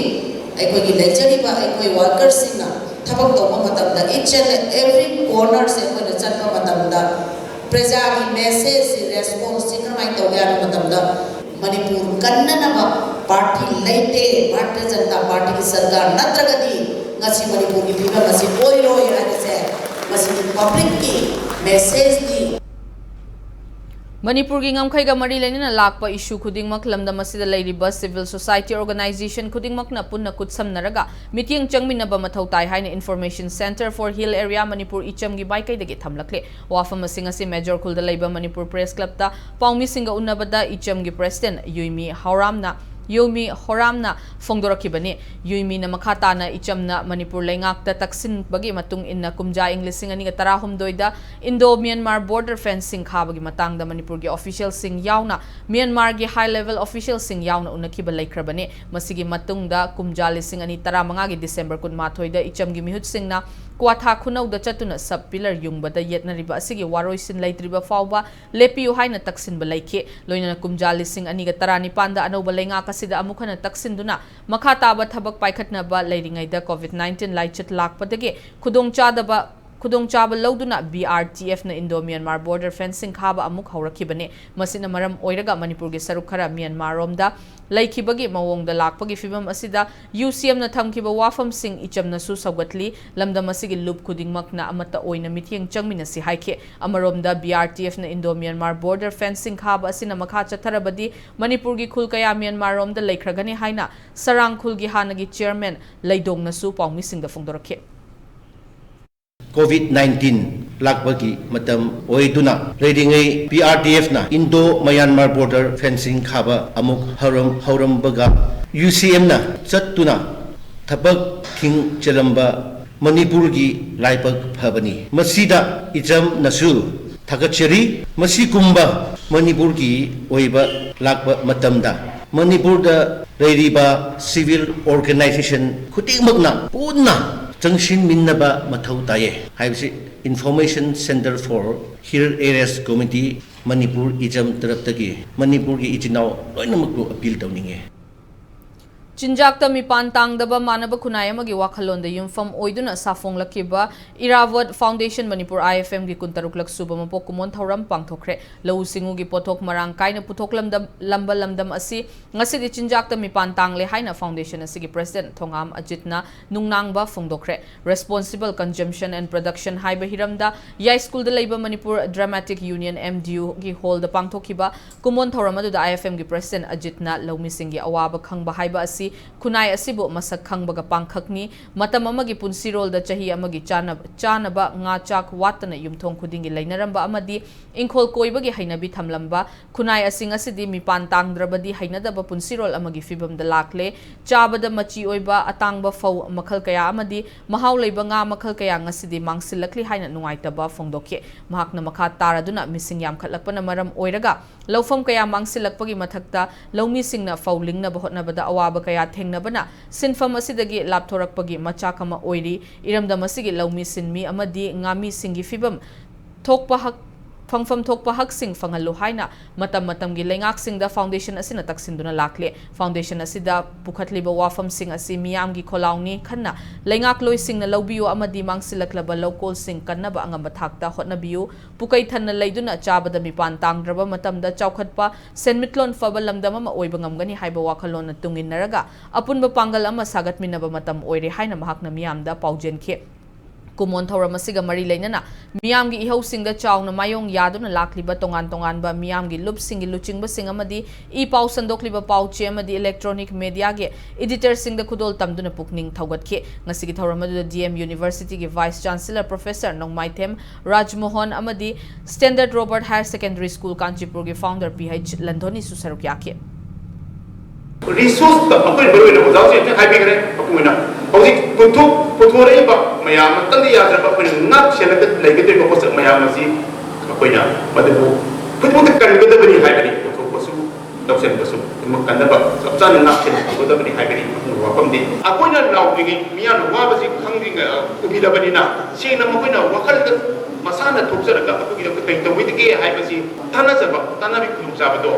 ꯑꯩꯈꯣꯏꯒꯤ ꯂꯩꯖꯔꯤꯕ ꯑꯩꯈꯣꯏ ꯋꯥꯔꯀꯔꯁꯤꯡꯅ ꯊꯕꯛ ꯇꯧꯕ ꯃꯇꯝꯗ each and every cornerꯁꯦ ꯑꯩꯈꯣꯏꯅ ꯆꯠꯄ ꯃꯇꯝꯗ ꯄ꯭ꯔꯖꯥꯒꯤ ꯃꯦꯁꯦꯖꯁꯤ, ꯔꯦꯁꯄꯣꯟꯁꯁꯤ ꯀꯔꯝꯍꯥꯏꯅ ꯇꯧꯒꯦ ꯍꯥꯏꯕ ꯃꯇꯝꯗ ꯃꯅꯤꯄꯨꯔ ꯀꯟꯅꯅꯕ ꯄꯥꯔꯇꯤ ꯂꯩꯇꯦ꯫ ꯚꯥꯔꯇꯤꯌ ꯖꯅꯇꯥ ꯄꯥꯔꯇꯤꯒꯤ ꯁꯔꯀꯥꯔ ꯅꯠꯇ꯭ꯔꯒꯗꯤ ꯉꯁꯤ ꯃꯅꯤꯄꯨꯔꯒꯤ ꯐꯤꯕꯝ ꯑꯁꯤ ꯑꯣꯏꯔꯣꯏ ꯍꯥꯏꯕꯁꯦ ꯃꯁꯤꯒꯤ ꯄꯕ꯭ꯂꯤꯛꯀꯤ ꯃꯦꯁꯦꯖꯅꯤ꯫ ꯃꯅꯤꯄꯨꯔꯒꯤ ꯉꯝꯈꯩꯒ ꯃꯔꯤ ꯂꯩꯅꯅ ꯂꯥꯛꯄ ꯏꯁꯨ ꯈꯨꯗꯤꯡꯃꯛ ꯂꯝꯗꯝ ꯑꯁꯤꯗ ꯂꯩꯔꯤꯕ civil society organization ꯈꯨꯗꯤꯡꯃꯛꯅ ꯄꯨꯟꯅ ꯈꯨꯠꯁꯝꯅꯔꯒ ꯃꯤꯠꯌꯦꯡ ꯆꯪꯃꯤꯟꯅꯕ ꯃꯊꯧ ꯇꯥꯏ ꯍꯥꯏꯅ Information Centre for Hill Area Manipur ꯏꯆꯝꯒꯤ ꯃꯥꯏꯀꯩꯗꯒꯤ ꯊꯝꯂꯛꯂꯦ꯫ ꯋꯥꯐꯝ ꯑꯁꯤꯡ ꯑꯁꯤ ꯃꯦꯖꯣꯔ ꯈꯨꯜꯗ ꯂꯩꯕ ꯃꯅꯤꯄꯨꯔ ꯄ꯭ꯔꯦꯁ ꯀ꯭ꯂꯕꯇ ꯄꯥꯎꯃꯤꯁꯤꯡꯒ ꯎꯅꯕꯗ ꯏꯆꯝꯒꯤ ꯄ꯭ꯔꯦꯁꯤꯗꯦꯟ ꯌꯨꯏꯃꯤ ꯍꯧꯔꯥꯝꯅ ꯌꯨꯃꯤ ꯍꯣꯔꯥꯝꯅ ꯐꯣꯡꯗꯣꯔꯛꯈꯤꯕꯅꯤ꯫ ꯌꯨꯏꯃꯤꯅ ꯃꯈꯥ ꯇꯥꯅ ꯏꯆꯝꯅ ꯃꯅꯤꯄꯨꯔ ꯂꯩꯉꯥꯛꯇ ꯇꯛꯁꯤꯟꯕꯒꯤ ꯃꯇꯨꯡ ꯏꯟꯅ ꯀꯨꯝꯖꯥ ꯏꯪ ꯂꯤꯁꯤꯡ ꯑꯅꯤꯒ ꯇꯔꯥꯍꯨꯝꯗꯣꯏꯗ ꯏꯟꯗꯣ ꯃ꯭ꯌꯥꯟꯃꯥꯔ ꯕꯣꯔꯗꯔ ꯐꯦꯟꯁꯤꯡ ꯈꯥꯕꯒꯤ ꯃꯇꯥꯡꯗ ꯃꯅꯤꯄꯨꯔꯒꯤ ꯑꯣꯐꯤꯁꯤꯌꯦꯜꯁꯤꯡ ꯌꯥꯎꯅ ꯃ꯭ꯌꯥꯟꯃꯥꯔꯒꯤ ꯍꯥꯏ ꯂꯦꯚꯦꯜ ꯑꯣꯐꯤꯁꯤꯌꯦꯜꯁꯤꯡ ꯌꯥꯎꯅ ꯎꯅꯈꯤꯕ ꯂꯩꯈ꯭ꯔꯕꯅꯤ꯫ ꯃꯁꯤꯒꯤ ꯃꯇꯨꯡꯗ ꯀꯨꯝꯖꯥ ꯂꯤꯁꯤꯡ ꯑꯅꯤ ꯇꯔꯥꯃꯉꯥꯒꯤ ꯗꯤꯁꯦꯝꯕꯔ ꯀꯨꯟꯃꯥꯊꯣꯏꯗ ꯏꯆꯝꯒꯤ ꯃꯤꯍꯨꯠꯁꯤꯡꯅ ꯀ꯭ꯋꯥꯊꯥ ꯈꯨꯅꯧꯗ ꯆꯠꯇꯨꯅ ꯁꯕ ꯄꯤꯂꯔ ꯌꯨꯡꯕꯗ ꯌꯦꯠꯅꯔꯤꯕ ꯑꯁꯤꯒꯤ ꯋꯥꯔꯣꯏꯁꯤꯟ ꯂꯩꯇ꯭ꯔꯤꯕ ꯐꯥꯎꯕ ꯂꯦꯞꯄꯤꯌꯨ ꯍꯥꯏꯅ ꯇꯛꯁꯤꯟꯕ ꯂꯩꯈꯤ꯫ ꯂꯣꯏꯅꯅ ꯀꯨꯝꯖꯥ ꯂꯤꯁꯤꯡ ꯑꯅꯤꯒ ꯇꯔꯥꯅꯤꯄꯥꯟꯗ ꯑꯅꯧꯕ ꯂꯩꯉꯥꯛ ꯑꯁꯤꯗ ꯑꯃꯨꯛ ꯍꯟꯅ ꯇꯛꯁꯤꯟꯗꯨꯅ ꯃꯈꯥ ꯇꯥꯕ ꯊꯕꯛ ꯄꯥꯏꯈꯠꯅꯕ ꯂꯩꯔꯤꯉꯩꯗ COVID nineteen ꯂꯥꯏꯆꯠ ꯂꯥꯛꯄꯗꯒꯤ ꯈꯨꯗꯣꯡꯆꯥꯗꯕ ꯈꯨꯗꯣꯡꯆꯥꯕ ꯂꯧꯗꯨꯅ BRTFꯅ ꯏꯟꯗꯣ ꯃ꯭ꯌꯥꯟꯃꯥꯔ ꯕꯣꯔꯗꯔ ꯐꯦꯟꯁꯤꯡ ꯈꯥꯕ ꯑꯃꯨꯛ ꯍꯧꯔꯛꯈꯤꯕꯅꯤ꯫ ꯃꯁꯤꯅ ꯃꯔꯝ ꯑꯣꯏꯔꯒ ꯃꯅꯤꯄꯨꯔꯒꯤ ꯁꯔꯨꯛ ꯈꯔ ꯃ꯭ꯌꯥꯟꯃꯥꯔꯔꯣꯝꯗ ꯂꯩꯈꯤꯕꯒꯤ ꯃꯑꯣꯡꯗ ꯂꯥꯛꯄꯒꯤ ꯐꯤꯚꯝ ꯑꯁꯤꯗ UCMꯅ ꯊꯝꯈꯤꯕ ꯋꯥꯐꯝꯁꯤꯡ ꯏꯆꯝꯅꯁꯨ ꯁꯧꯒꯠꯂꯤ꯫ ꯂꯝꯗꯝ ꯑꯁꯤꯒꯤ ꯂꯨꯞ ꯈꯨꯗꯤꯡꯃꯛꯅ ꯑꯃꯠꯇ ꯑꯣꯏꯅ ꯃꯤꯠꯌꯦꯡ ꯆꯪꯃꯤꯟꯅꯁꯤ ꯍꯥꯏꯈꯤ꯫ ꯑꯃꯔꯣꯝꯗ BRTFꯅ ꯏꯟꯗꯣ ꯃ꯭ꯌꯥꯟꯃꯥꯔ ꯕꯣꯔꯗꯔ ꯐꯦꯟꯁꯤꯡ ꯈꯥꯕ ꯑꯁꯤꯅ ꯃꯈꯥ ꯆꯠꯊꯔꯕꯗꯤ ꯃꯅꯤꯄꯨꯔꯒꯤ ꯈꯨꯜ ꯀꯌꯥ ꯃ꯭ꯌꯥꯟꯃꯥꯔꯔꯣꯝꯗ ꯂꯩꯈ꯭ꯔꯒꯅꯤ ꯍꯥꯏꯅ ꯁꯔꯥꯡ ꯈꯨꯜꯒꯤ ꯍꯥꯟꯅꯒꯤ ꯆꯤꯌꯔꯃꯦꯟ ꯂꯩꯗꯣꯡꯅꯁꯨ ꯄꯥꯎꯃꯤꯁꯤꯡꯗ ꯐꯣꯡꯗꯣꯔꯛꯈꯤ꯫ COVID nineteen ꯂꯥꯛꯄꯒꯤ ꯃꯇꯝ ꯑꯣꯏꯗꯨꯅ ꯂꯩꯔꯤꯉꯩ BRTFꯅ ꯏꯟꯗꯣ ꯃꯌꯥꯟꯃꯥꯔ ꯕꯣꯔꯗꯔ ꯐꯦꯟꯁꯤꯡ ꯈꯥꯕ ꯑꯃꯨꯛ ꯍꯧꯔꯝ ꯍꯧꯔꯝꯕꯒ UCMꯅ ꯆꯠꯇꯨꯅ ꯊꯕꯛ ꯊꯤꯡꯖꯤꯜꯂꯝꯕ ꯃꯅꯤꯄꯨꯔꯒꯤ ꯂꯥꯏꯕꯛ ꯐꯕꯅꯤ꯫ ꯃꯁꯤꯗ ꯏꯆꯝꯅꯁꯨ ꯊꯥꯒꯠꯆꯔꯤ꯫ ꯃꯁꯤꯒꯨꯝꯕ ꯃꯅꯤꯄꯨꯔꯒꯤ ꯑꯣꯏꯕ ꯂꯥꯛꯄ ꯃꯇꯝꯗ ꯃꯅꯤꯄꯨꯔꯗ ꯂꯩꯔꯤꯕ civil organization ꯈꯨꯗꯤꯡꯃꯛꯅ ꯄꯨꯟꯅ ꯆꯪꯁꯤꯟꯃꯤꯟꯅꯕ ꯃꯊꯧ ꯇꯥꯏꯌꯦ ꯍꯥꯏꯕꯁꯤ Information Centre for Hill Areas Committee Manipur ꯏꯆꯝ ꯇꯔꯞꯇꯒꯤ ꯃꯅꯤꯄꯨꯔꯒꯤ ꯏꯆꯤꯟ ꯏꯅꯥꯎ ꯂꯣꯏꯅꯃꯛꯄꯨ appeal ꯇꯧꯅꯤꯡꯉꯦ꯫ ꯆꯤꯟꯖꯥꯛꯇ ꯃꯤꯄꯥꯟ ꯇꯥꯡꯗꯕ ꯃꯥꯟꯅꯕ ꯈꯨꯟꯅꯥꯏ ꯑꯃꯒꯤ ꯋꯥꯈꯜꯂꯣꯟꯗ ꯌꯨꯝꯐꯝ ꯑꯣꯏꯗꯨꯅ ꯁꯥꯐꯣꯡꯂꯛꯈꯤꯕ Irabot foundation Manipur, I F M ꯒꯤ ꯀꯨꯟꯇꯔꯨꯛꯂꯛ ꯁꯨꯕ ꯃꯄꯣꯛ ꯀꯨꯝꯑꯣꯟ ꯊꯧꯔꯝ ꯄꯥꯡꯊꯣꯛꯈ꯭ꯔꯦ꯫ ꯂꯧꯎ ꯁꯤꯡꯎꯒꯤ ꯄꯣꯠꯊꯣꯛ ꯃꯔꯥꯡ ꯀꯥꯏꯅ ꯄꯨꯊꯣꯛꯂꯝꯗ-, ꯂꯝꯕ ꯂꯝꯗꯝ ꯑꯁꯤ ꯉꯁꯤꯗꯤ ꯆꯤꯟꯖꯥꯛꯇ ꯃꯤꯄꯥꯟ ꯇꯥꯡꯂꯦ ꯍꯥꯏꯅ ꯐꯥꯎꯟꯗꯦꯁꯟ ꯑꯁꯤꯒꯤ ꯄ꯭ꯔꯁꯤꯗꯦꯟꯠ ꯊꯣꯉꯥꯝ ꯑꯖꯤꯠꯅ ꯅꯨꯡꯅꯥꯡꯕ ꯐꯣꯡꯗꯣꯛꯈ꯭ꯔꯦ꯫ Responsible Consumption and Production ꯍꯥꯏꯕ ꯍꯤꯔꯝꯗ ꯌꯥꯏꯁ꯭ꯀꯨꯜꯗ ꯂꯩꯕ Manipur dramatic union, M D U ꯒꯤ ꯍꯣꯜꯗ ꯄꯥꯡꯊꯣꯛꯈꯤꯕ ꯀꯨꯝꯑꯣꯟ ꯊꯧꯔꯝ ꯑꯗꯨꯗ I F M ꯒꯤ ꯄ꯭ꯔꯁꯤꯗꯦꯟꯠ ꯑꯖꯤꯠꯅ ꯂꯧꯃꯤꯁꯤꯡꯒꯤ ꯑꯋꯥꯕ ꯈꯪꯕ ꯍꯥꯏꯕ ꯑꯁꯤ ꯈꯨꯟꯅꯥꯏ ꯑꯁꯤꯕꯨ ꯃꯁꯛ ꯈꯪꯕꯒ ꯄꯥꯡꯈꯛꯅꯤ꯫ ꯃꯇꯝ ꯑꯃꯒꯤ ꯄꯨꯟꯁꯤꯔꯣꯜꯗ ꯆꯍꯤ ꯑꯃꯒꯤ ꯆꯥꯅ-, ꯆꯥꯅꯕ ꯉꯥ ꯆꯥꯛ ꯋꯥꯠꯇꯅ ꯌꯨꯝꯊꯣꯡ ꯈꯨꯗꯤꯡꯒꯤ ꯂꯩꯅꯔꯝꯕ ꯑꯃꯗꯤ ꯏꯪꯈꯣꯜ ꯀꯣꯏꯕꯒꯤ ꯍꯩꯅꯕꯤ ꯊꯝꯂꯝꯕ ꯈꯨꯟꯅꯥꯏ ꯑꯁꯤ ꯉꯁꯤꯗꯤ ꯃꯤꯄꯥꯟ ꯇꯥꯡꯗ꯭ꯔꯕꯗꯤ ꯍꯩꯅꯗꯕ ꯄꯨꯟꯁꯤꯔꯣꯜ ꯑꯃꯒꯤ ꯐꯤꯚꯝꯗ ꯂꯥꯛꯂꯦ꯫ ꯆꯥꯕꯗ ꯃꯆꯤ ꯑꯣꯏꯕ ꯑꯇꯥꯡꯕ ꯐꯧ ꯃꯈꯜ ꯀꯌꯥ ꯑꯃꯗꯤ ꯃꯍꯥꯎ ꯂꯩꯕ ꯉꯥ ꯃꯈꯜ ꯀꯌꯥ ꯉꯁꯤꯗꯤ ꯃꯥꯡꯁꯤꯜꯂꯛꯂꯤ ꯍꯥꯏꯅ ꯅꯨꯡꯉꯥꯏꯇꯕ ꯐꯣꯡꯗꯣꯛꯈꯤ꯫ ꯃꯍꯥꯛꯅ ꯃꯈꯥ ꯇꯥꯔꯗꯨꯅ ꯃꯤꯁꯤꯡ ꯌꯥꯝꯈꯠꯂꯛꯄꯅ ꯃꯔꯝ ꯑꯣꯏꯔꯒ ꯂꯧꯐꯝ ꯀꯌꯥ ꯃꯥꯡꯁꯤꯜꯂꯛꯄꯒꯤ ꯃꯊꯛꯇ ꯂꯧꯃꯤꯁꯤꯡꯅ ꯐꯧ ꯂꯤꯡꯅꯕ ꯍꯣꯠꯅꯕꯗ ꯑꯋꯥꯕ ꯀꯌꯥ ꯊꯦꯡꯅꯕꯅ ꯁꯤꯟꯐꯝ ꯑꯁꯤꯗꯒꯤ ꯂꯥꯞꯊꯣꯔꯛꯄꯒꯤ ꯃꯆꯥꯛ ꯑꯃ ꯑꯣꯏꯔꯤ꯫ ꯏꯔꯝꯗꯝ ꯑꯁꯤꯒꯤ ꯂꯧꯃꯤ ꯁꯤꯟꯃꯤ ꯑꯃꯗꯤ ꯉꯥꯃꯤꯁꯤꯡꯒꯤ ꯐꯤꯕꯝ ꯊꯣꯛꯄ ꯍꯛ-, ꯐꯪꯐꯝ ꯊꯣꯛꯄ ꯍꯛꯁꯤꯡ ꯐꯪꯍꯜꯂꯨ ꯍꯥꯏꯅ ꯃꯇꯝ ꯃꯇꯝꯒꯤ ꯂꯩꯉꯥꯛꯁꯤꯡꯗ ꯐꯥꯎꯟꯗꯦꯁꯟ ꯑꯁꯤꯅ ꯇꯛꯁꯤꯟꯗꯨꯅ ꯂꯥꯛꯂꯦ꯫ ꯐꯥꯎꯟꯗꯦꯁꯟ ꯑꯁꯤꯗ ꯄꯨꯈꯠꯂꯤꯕ ꯋꯥꯐꯝꯁꯤꯡ ꯑꯁꯤ ꯃꯤꯌꯥꯝꯒꯤ ꯈꯣꯜꯂꯥꯎꯅꯤ ꯈꯟꯅ ꯂꯩꯉꯥꯛꯂꯣꯏꯁꯤꯡꯅ ꯂꯧꯕꯤꯌꯨ ꯑꯃꯗꯤ ꯃꯥꯡꯁꯤꯜꯂꯛꯂꯕ ꯂꯧꯀꯣꯜꯁꯤꯡ ꯀꯟꯅꯕ ꯑꯉꯝꯕ ꯊꯥꯛꯇ ꯍꯣꯠꯅꯕꯤꯌꯨ꯫ ꯄꯨꯀꯩ ꯊꯟꯅ ꯂꯩꯗꯨꯅ ꯆꯥꯕꯗ ꯃꯤꯄꯥꯟ ꯇꯥꯡꯗ꯭ꯔꯕ ꯃꯇꯝꯗ ꯆꯥꯎꯈꯠꯄ ꯁꯦꯟꯃꯤꯠꯂꯣꯟ ꯐꯕ ꯂꯝꯗꯝ ꯑꯃ ꯑꯣꯏꯕ ꯉꯝꯒꯅꯤ ꯍꯥꯏꯕ ꯋꯥꯈꯜꯂꯣꯟꯅ ꯇꯨꯡ ꯏꯟꯅꯔꯒ ꯑꯄꯨꯟꯕ ꯄꯥꯡꯒꯜ ꯑꯃ ꯁꯥꯒꯠꯃꯤꯟꯅꯕ ꯃꯇꯝ ꯑꯣꯏꯔꯦ ꯍꯥꯏꯅ ꯃꯍꯥꯛꯅ ꯃꯤꯌꯥꯝꯗ ꯄꯥꯎꯖꯦꯟꯈꯤ꯫ ꯀꯨꯝꯑꯣꯟ ꯊꯧꯔꯝ ꯑꯁꯤꯒ ꯃꯔꯤ ꯂꯩꯅꯅ ꯃꯤꯌꯥꯝꯒꯤ ꯏꯍꯧꯁꯤꯡꯗ ꯆꯥꯎꯅ ꯃꯥꯌꯣꯡ ꯌꯥꯗꯨꯅ ꯂꯥꯛꯂꯤꯕ ꯇꯣꯉꯥꯟ ꯇꯣꯉꯥꯟꯕ ꯃꯤꯌꯥꯝꯒꯤ ꯂꯨꯞꯁꯤꯡꯒꯤ ꯂꯨꯆꯤꯡꯕꯁꯤꯡ ꯑꯃꯗꯤ ꯏ ꯄꯥꯎ ꯁꯟꯗꯣꯛꯂꯤꯕ ꯄꯥꯎ ꯆꯦ ꯑꯃꯗꯤ electronic media ꯒꯤ editor ꯁꯤꯡꯗ ꯈꯨꯗꯣꯜ ꯇꯝꯗꯨꯅ ꯄꯨꯛꯅꯤꯡ ꯊꯧꯒꯠꯈꯤ꯫ ꯉꯁꯤꯒꯤ ꯊꯧꯔꯝ ꯑꯗꯨꯗ D M University ꯒꯤ Vice Chancellor Professor ꯅꯣꯡꯃꯥꯏꯊꯦꯝ ꯔꯥꯖꯃꯣꯍꯟ ꯑꯃꯗꯤ Standard Robert Higher Secondary School ꯀꯥꯟꯆꯤꯄꯨꯔꯒꯤ founder P H ꯂꯟꯗꯣꯅꯤꯁꯨ ꯁꯔꯨꯛ ꯌꯥꯈꯤ꯫ ꯔꯤꯁꯣꯔꯁꯇ ꯑꯩꯈꯣꯏ ꯃꯔꯨ ꯑꯣꯏꯅ ꯑꯣꯖꯥ ꯍꯧꯖꯤꯛ ꯍꯧꯖꯤꯛ ꯍꯥꯏꯕꯤꯈ꯭ꯔꯦ, ꯑꯩꯈꯣꯏꯅ ꯍꯧꯖꯤꯛ ꯄꯨꯊꯣꯛ-, ꯄꯨꯊꯣꯔꯛꯏꯕ ꯃꯌꯥꯝ ꯑꯃꯇꯪꯗꯤ ꯌꯥꯗ꯭ꯔꯕ, ꯑꯩꯈꯣꯏꯅ ꯉꯥꯛ ꯁꯦꯜꯂꯒ ꯂꯩꯒꯗꯧꯔꯤꯕ ꯄꯣꯠꯁꯛ ꯃꯌꯥꯝ ꯑꯁꯤ ꯑꯩꯈꯣꯏꯅ ꯃꯗꯨꯕꯨ ꯈꯨꯗꯤꯡꯃꯛꯇ ꯀꯟꯒꯗꯕꯅꯤ ꯍꯥꯏꯕꯅꯤ꯫ ꯄꯨꯊꯣꯛꯄꯁꯨ ꯂꯧꯁꯤꯟꯕꯁꯨ ꯈꯨꯗꯤꯡꯃꯛ ꯀꯟꯅꯕ ꯆꯞ ꯆꯥꯅ ꯉꯥꯛ ꯁꯦꯟꯒꯗꯕꯅꯤ ꯍꯥꯏꯕꯅꯤ ꯑꯗꯨꯒꯨꯝꯕ ꯋꯥꯐꯝꯗꯤ꯫ ꯑꯩꯈꯣꯏꯅ ꯂꯥꯎꯗ꯭ꯔꯤꯉꯩ ꯃꯤꯌꯥꯝꯅ ꯋꯥꯕꯁꯤ ꯈꯪꯗ꯭ꯔꯤꯉꯩ, ꯎꯕꯤꯔꯕꯅꯤꯅ ꯁꯦꯡꯅ ꯃꯈꯣꯏꯅ ꯋꯥꯈꯜꯗ ꯃꯁꯥꯅ ꯊꯣꯛꯆꯔꯒ ꯑꯗꯨꯒꯤꯗꯃꯛꯇ ꯀꯔꯤ ꯇꯧꯕꯤꯒꯦ ꯍꯥꯏꯕꯁꯤ ꯇꯥꯟꯅꯖꯕ, ꯇꯥꯟꯅꯕꯒꯤ ꯈꯨꯗꯣꯡꯆꯥꯕꯗꯣ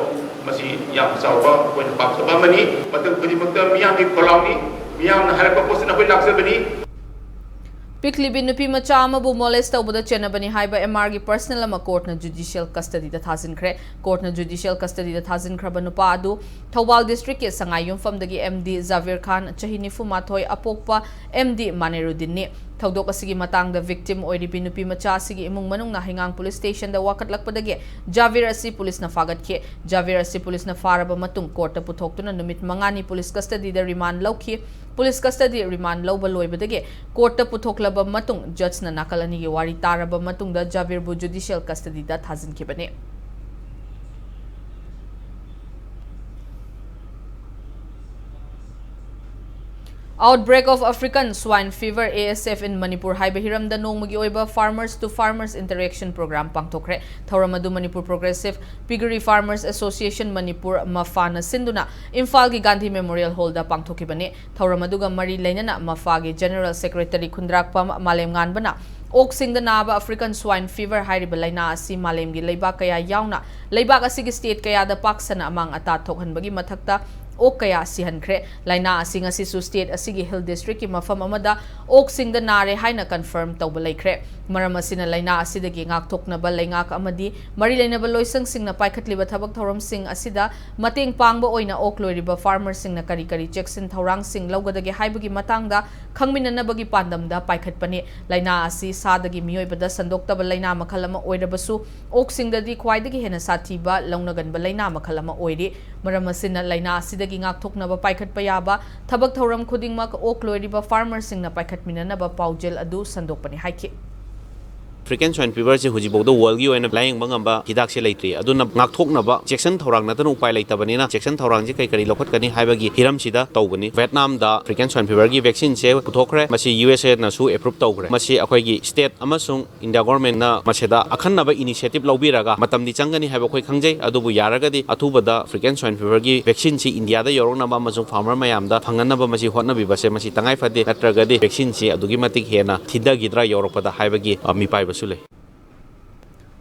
ꯃꯁꯤ ꯌꯥꯝ ꯆꯥꯎꯕ ꯑꯩꯈꯣꯏꯅ ꯄꯥꯝꯖꯕ ꯑꯃꯅꯤ꯫ ꯃꯇꯝ ꯈꯨꯗꯤꯡꯃꯛꯇ ꯃꯤꯌꯥꯝꯒꯤ ꯈꯣꯜꯂꯥꯎꯅꯤ, ꯃꯤꯌꯥꯝꯅ ꯍꯥꯏꯔꯛꯄ ꯄꯣꯠꯁꯤꯅ ꯑꯩꯈꯣꯏ ꯂꯥꯛꯆꯕꯅꯤ꯫ ꯄꯤꯛꯂꯤꯕꯤ ꯅꯨꯄꯤ ꯃꯆꯥ ꯑꯃꯕꯨ molest ꯇꯧꯕꯗ ꯆꯦꯟꯅꯕꯅꯤ ꯍꯥꯏꯕ M R ꯒꯤ personal ꯑꯃ court ꯅ judicial custody ꯗ ꯊꯥꯖꯤꯟꯈ꯭ꯔꯦ꯫ Court ꯅ judicial custody ꯗ ꯊꯥꯖꯤꯟꯈ꯭ꯔꯕ ꯅꯨꯄꯥ ꯑꯗꯨ ꯊꯧꯕꯥꯜ district ꯀꯤ ꯁꯉꯥꯏ ꯌꯨꯝꯐꯝꯗꯒꯤ M D ꯖꯥꯕꯤꯔ ꯈꯥꯟ, ꯆꯍꯤ ꯅꯤꯐꯨ ꯃꯥꯊꯣꯏ, ꯑꯄꯣꯛꯄ M D ꯃꯥꯅꯦꯔꯨꯗꯤꯟꯅꯤ꯫ ꯊꯧꯗꯣꯛ ꯑꯁꯤꯒꯤ ꯃꯇꯥꯡꯗ victim ꯑꯣꯏꯔꯤꯕꯤ ꯅꯨꯄꯤ ꯃꯆꯥ ꯑꯁꯤꯒꯤ ꯏꯃꯨꯡ ꯃꯅꯨꯡꯅ ꯍꯩꯉꯥꯡ police station ꯗ ꯋꯥꯀꯠꯂꯛꯄꯗꯒꯤ ꯖꯥꯕꯤꯔ ꯑꯁꯤ ꯄꯨꯂꯤꯁꯅ ꯐꯥꯒꯠꯈꯤ꯫ ꯖꯥꯕꯤꯔ ꯑꯁꯤ ꯄꯨꯂꯤꯁꯅ ꯐꯥꯔꯕ ꯃꯇꯨꯡ court ꯇ ꯄꯨꯊꯣꯛꯇꯨꯅ ꯅꯨꯃꯤꯠ ꯃꯉꯥꯅꯤ police custody ꯗ remand ꯂꯧꯈꯤ꯫ Police custody remand ꯂꯧꯕ ꯂꯣꯏꯕꯗꯒꯤ court ꯇ ꯄꯨꯊꯣꯛꯂꯕ ꯃꯇꯨꯡ judge ꯅ ꯅꯥꯀꯜ ꯑꯅꯤꯒꯤ ꯋꯥꯔꯤ ꯇꯥꯔꯕ ꯃꯇꯨꯡꯗ ꯖꯥꯕꯤꯔꯕꯨ judicial custody the ꯊꯥꯖꯤꯟꯈꯤꯕꯅꯤ꯫ Outbreak of African Swine Fever, A S F in Manipur ꯍꯥꯏꯕ ꯍꯤꯔꯝꯗ ꯅꯣꯡꯃꯒꯤ ꯑꯣꯏꯕ farmers to farmers interaction program ꯄꯥꯡꯊꯣꯛꯈ꯭ꯔꯦ꯫ ꯊꯧꯔꯝ ꯑꯗꯨ Manipur Progressive Piggery Farmers Association Manipur, ꯃꯐꯥꯅ ꯁꯤꯟꯗꯨꯅ ꯏꯝꯐꯥꯜꯒꯤ ꯒꯥꯟꯙꯤ Memorial Hall ꯗ ꯄꯥꯡꯊꯣꯛꯈꯤꯕꯅꯤ꯫ ꯊꯧꯔꯝ ꯑꯗꯨꯒ ꯃꯔꯤ ꯂꯩꯅꯅ ꯃꯐꯥꯒꯤ General Secretary ꯈꯨꯟꯗ꯭ꯔꯥꯛꯄꯝ ꯃꯥꯂꯦꯝꯉꯥꯟꯕꯅ ꯑꯣꯛꯁꯤꯡꯗ ꯅꯥꯕ African Swine Fever ꯍꯥꯏꯔꯤꯕ ꯂꯥꯏꯅꯥ ꯑꯁꯤ ꯃꯥꯂꯦꯝꯒꯤ ꯂꯩꯕꯥꯛ ꯀꯌꯥ ꯌꯥꯎꯅ ꯂꯩꯕꯥꯛ ꯑꯁꯤꯒꯤ state ꯀꯌꯥꯗ ꯄꯥꯛ ꯁꯟꯅ ꯑꯃꯥꯡ ꯑꯇꯥ ꯊꯣꯛꯍꯟꯕꯒꯤ ꯃꯊꯛꯇ ꯑꯣꯛ ꯀꯌꯥ ꯁꯤꯍꯟꯈ꯭ꯔꯦ꯫ ꯂꯥꯏꯅꯥ ꯑꯁꯤ ꯉꯁꯤꯁꯨ state ꯑꯁꯤꯒꯤ Hill District ꯀꯤ ꯃꯐꯝ ꯑꯃꯗ ꯑꯣꯛꯁꯤꯡꯗ ꯅꯥꯔꯦ ꯍꯥꯏꯅ confirm ꯇꯧꯕ ꯂꯩꯈ꯭ꯔꯦ꯫ ꯃꯔꯝ ꯑꯁꯤꯅ ꯂꯥꯏꯅꯥ ꯑꯁꯤꯗꯒꯤ ꯉꯥꯛꯊꯣꯛꯅꯕ ꯂꯩꯉꯥꯛ ꯑꯃꯗꯤ ꯃꯔꯤ ꯂꯩꯅꯕ ꯂꯣꯏꯁꯪꯁꯤꯡꯅ ꯄꯥꯏꯈꯠꯂꯤꯕ ꯊꯕꯛ ꯊꯧꯔꯝꯁꯤꯡ ꯑꯁꯤꯗ ꯃꯇꯦꯡ ꯄꯥꯡꯕ ꯑꯣꯏꯅ ꯑꯣꯛ ꯂꯣꯏꯔꯤꯕ farmer ꯁꯤꯡꯅ ꯀꯔꯤ ꯀꯔꯤ ꯆꯦꯛꯁꯤꯟ ꯊꯧꯔꯥꯡꯁꯤꯡ ꯂꯧꯒꯗꯒꯦ ꯍꯥꯏꯕꯒꯤ ꯃꯇꯥꯡꯗ ꯈꯪꯃꯤꯟꯅꯅꯕꯒꯤ ꯄꯥꯟꯗꯝꯗ ꯄꯥꯏꯈꯠꯄꯅꯤ꯫ ꯂꯥꯏꯅꯥ ꯑꯁꯤ ꯁꯥꯗꯒꯤ ꯃꯤꯑꯣꯏꯕꯗ ꯁꯟꯗꯣꯛꯇꯕ ꯂꯥꯏꯅꯥ ꯃꯈꯜ ꯑꯃ ꯑꯣꯏꯔꯕꯁꯨ, ꯑꯣꯛꯁꯤꯡꯗꯗꯤ ꯈ꯭ꯋꯥꯏꯗꯒꯤ ꯍꯦꯟꯅ ꯁꯥꯊꯤꯕ ꯂꯧꯅꯒꯟꯕ ꯂꯥꯏꯅꯥ ꯃꯈꯜ ꯑꯃ ꯑꯣꯏꯔꯤ꯫ ꯃꯔꯝ ꯑꯁꯤꯅ ꯂꯥꯏꯅꯥ ꯑꯁꯤꯗꯒꯤ ꯉꯥꯛꯊꯣꯛꯅꯕ ꯄꯥꯏꯈꯠꯄ ꯌꯥꯕ ꯊꯕꯛ ꯊꯧꯔꯝ ꯈꯨꯗꯤꯡꯃꯛ ꯑꯣꯛ ꯂꯣꯏꯔꯤꯕ farmer ꯁꯤꯡꯅ ꯄꯥꯏꯈꯠꯃꯤꯟꯅꯅꯕ ꯄꯥꯎꯖꯦꯜ ꯑꯗꯨ ꯁꯟꯗꯣꯛꯄꯅꯤ ꯍꯥꯏꯈꯤ꯫ African Swine Fever ꯁꯦ ꯍꯧꯖꯤꯛꯐꯥꯎꯗ world ꯒꯤ ꯑꯣꯏꯅ ꯂꯥꯌꯦꯡꯕ ꯉꯝꯕ ꯍꯤꯗꯥꯛꯁꯦ ꯂꯩꯇ꯭ꯔꯤ꯫ ꯑꯗꯨꯅ ꯉꯥꯛꯊꯣꯛꯅꯕ ꯆꯦꯛꯁꯤꯟ ꯊꯧꯔꯥꯡ ꯅꯠꯇꯅ ꯎꯄꯥꯏ ꯂꯩꯇꯕꯅꯤꯅ, ꯆꯦꯛꯁꯤꯟ ꯊꯧꯔꯥꯡꯁꯦ ꯀꯔꯤ ꯀꯔꯤ ꯂꯧꯈꯠꯀꯅꯤ ꯍꯥꯏꯕꯒꯤ ꯍꯤꯔꯝꯁꯤꯗ ꯇꯧꯕꯅꯤ꯫ Vietnam ꯗ African Swine Fever ꯒꯤ vaccine ꯁꯦ ꯄꯨꯊꯣꯛꯈ꯭ꯔꯦ꯫ ꯃꯁꯤ U S A ꯅꯁꯨ approve ꯇꯧꯈ꯭ꯔꯦ꯫ ꯃꯁꯤ ꯑꯩꯈꯣꯏꯒꯤ state ꯑꯃꯁꯨꯡ India government ꯅ ꯃꯁꯤꯗ ꯑꯈꯟꯅꯕ initiative ꯂꯧꯕꯤꯔꯒ, ꯃꯇꯝꯗꯤ ꯆꯪꯒꯅꯤ ꯍꯥꯏꯕ ꯑꯩꯈꯣꯏ ꯈꯪꯖꯩ, ꯑꯗꯨꯕꯨ ꯌꯥꯔꯒꯗꯤ ꯑꯊꯨꯕꯗ African Swine Fever ꯒꯤ vaccine ꯁꯤ ꯏꯟꯗꯤꯌꯥꯗ ꯌꯧꯔꯛꯅꯕ ꯑꯃꯁꯨꯡ farmer ꯃꯌꯥꯝꯗ ꯐꯪꯍꯟꯅꯕ ꯃꯁꯤ ꯍꯣꯠꯅꯕꯤꯕꯁꯦ ꯃꯁꯤ ꯇꯉꯥꯏ ꯐꯗꯦ, ꯅꯠꯇ꯭ꯔꯒꯗꯤ vaccine ꯁꯤ ꯑꯗꯨꯛꯀꯤ ꯃꯇꯤꯛ ꯍꯦꯟꯅ ꯊꯤꯟꯊꯈꯤꯗ꯭ꯔꯥ ꯌꯧꯔꯛꯄꯗ ꯍꯥꯏꯕꯒꯤ, ꯑ, ꯃꯤꯄꯥꯏꯕꯁꯨ ꯂꯩ꯫